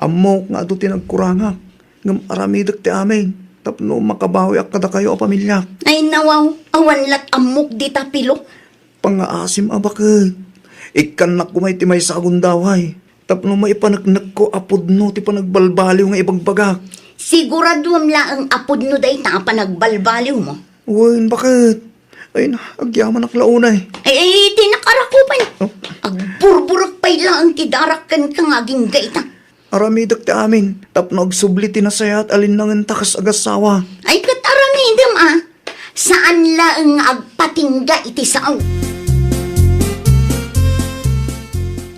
Ammok nga adu ti nagkurangak, ngem aramidek ti amin tapno makabawiak kadakayo a pamiliak. Ay, nawaw, awan lat ammok dita, Pilo. Pangngaasim a baket. Ikkannak koma iti maysa a gundaway tapno maipaneknekko a pudno ti panagbalbaliw nga ibagbagak. Siguraduem laeng a pudno dayta a panagbalbaliwmo. Wen, baket. Ay na, agyamanak la unay. Ay, ay, ti nakarakupan. Oh. Agburburek pay laeng ti darak kenka nga agingga ita. Aramidek ti amin, tapno agsubli ti nasayaat a linnangenta kas agassawa. Ay, ket aramidem a, saan laeng nga agpatingga iti sao.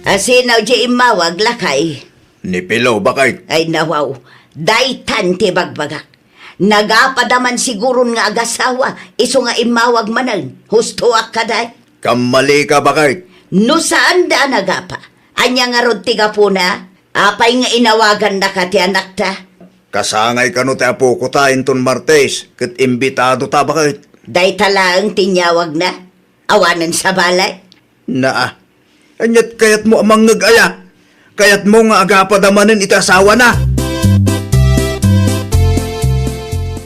Asino diay immawag, lakay? Ni Pilo, baket. Ay, nawaw, daytan ti bagbagak. Nagapad a man siguron nga agasawa, isu nga immawag manen. Hustoak kadi. Kammalika, baket. No saanda a nagapa, ania ngarud ti gapuna? Apay nga inawagannaka ti anakta? Kasangay kano ti apokota inton Martes, ket imbitadota, baket. Dayta laeng ti inyawagna? Awanen sabali? Naa. Aniat kayatmo a mangngeg aya? Kayatmo nga agapad a manen iti asawana?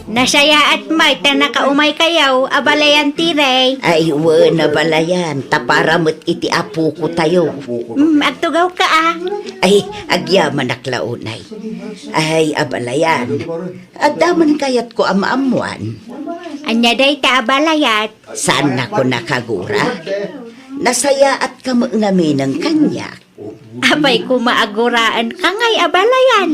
Nasayaat met ta nakaumaykayo, abalayan, Tere. Ay, wen, abalayan, ta para met iti apokotayo. Mm, agtugawka a. Ay, agyamanak la unay. Ay, abalayan. Adda man kayatko a maammoan. Ania dayta, abalayan? Saannakon a kagura? Nasayaatka met ngaminen kaniak. Apay koma a guraenka ngay, abalayan?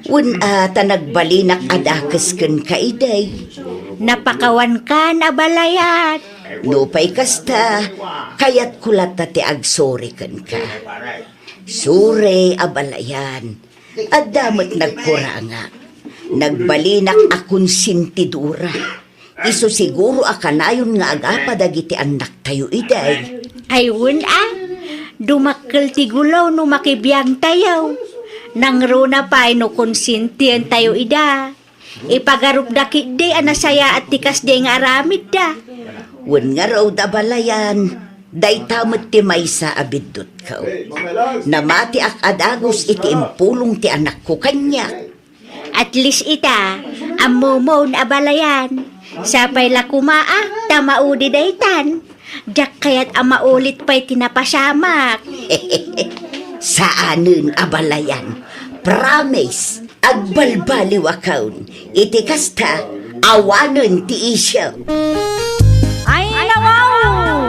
Wen a, ta nagbalinak a dakes kenka idi. Napakawankan, abalayan. Nupay kasta, kayatko latta ti agsuri kenka. Sure, abalayan. Adda met nagkurangak. Nagbalinak a konsentidora. Isu siguro a kanayon nga agapa dagiti annaktayo idi. Ay, wen a. Dumakkel ti gulo no makibiangtayo. Nangruna pay no konsentientayo ida. Ipagarupda ketdi a nasayaat ti kasdi nga aramidda. Wen ngarud, abalayan, dayta met ti maysa a biddutko. Namatiak a dagus iti impulong ti anakko kaniak. At least ita, ammomon, abalayan. Sapay la koma a ta maudi daytan. Diak kayat a maulit pay ti napasamak. Saanen, abalayan. Promise, agbalbaliwakon. Iti kasta, awanen ti isyu. Ay, nawaw!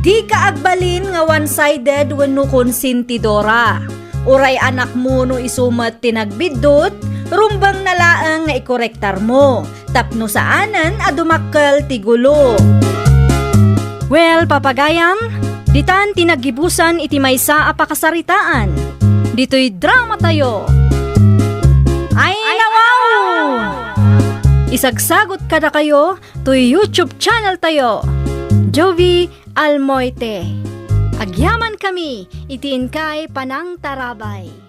Dika agbalin nga one-sided wenno konsentidora. Uray anakmo no isu met ti nagbiddut, rumbeng na laeng nga ikorektarmo, tapno saanen a dumakkel ti gulo. Well, papagayam, ditan ti naggibusan iti maysa a pakasaritaan. Ditoy dramatayo. Ay, nawaw! Isagsagot kadakayo toy YouTube channel tayo, Jovie Almoite. Agyamankami iti inkay panangtarabay.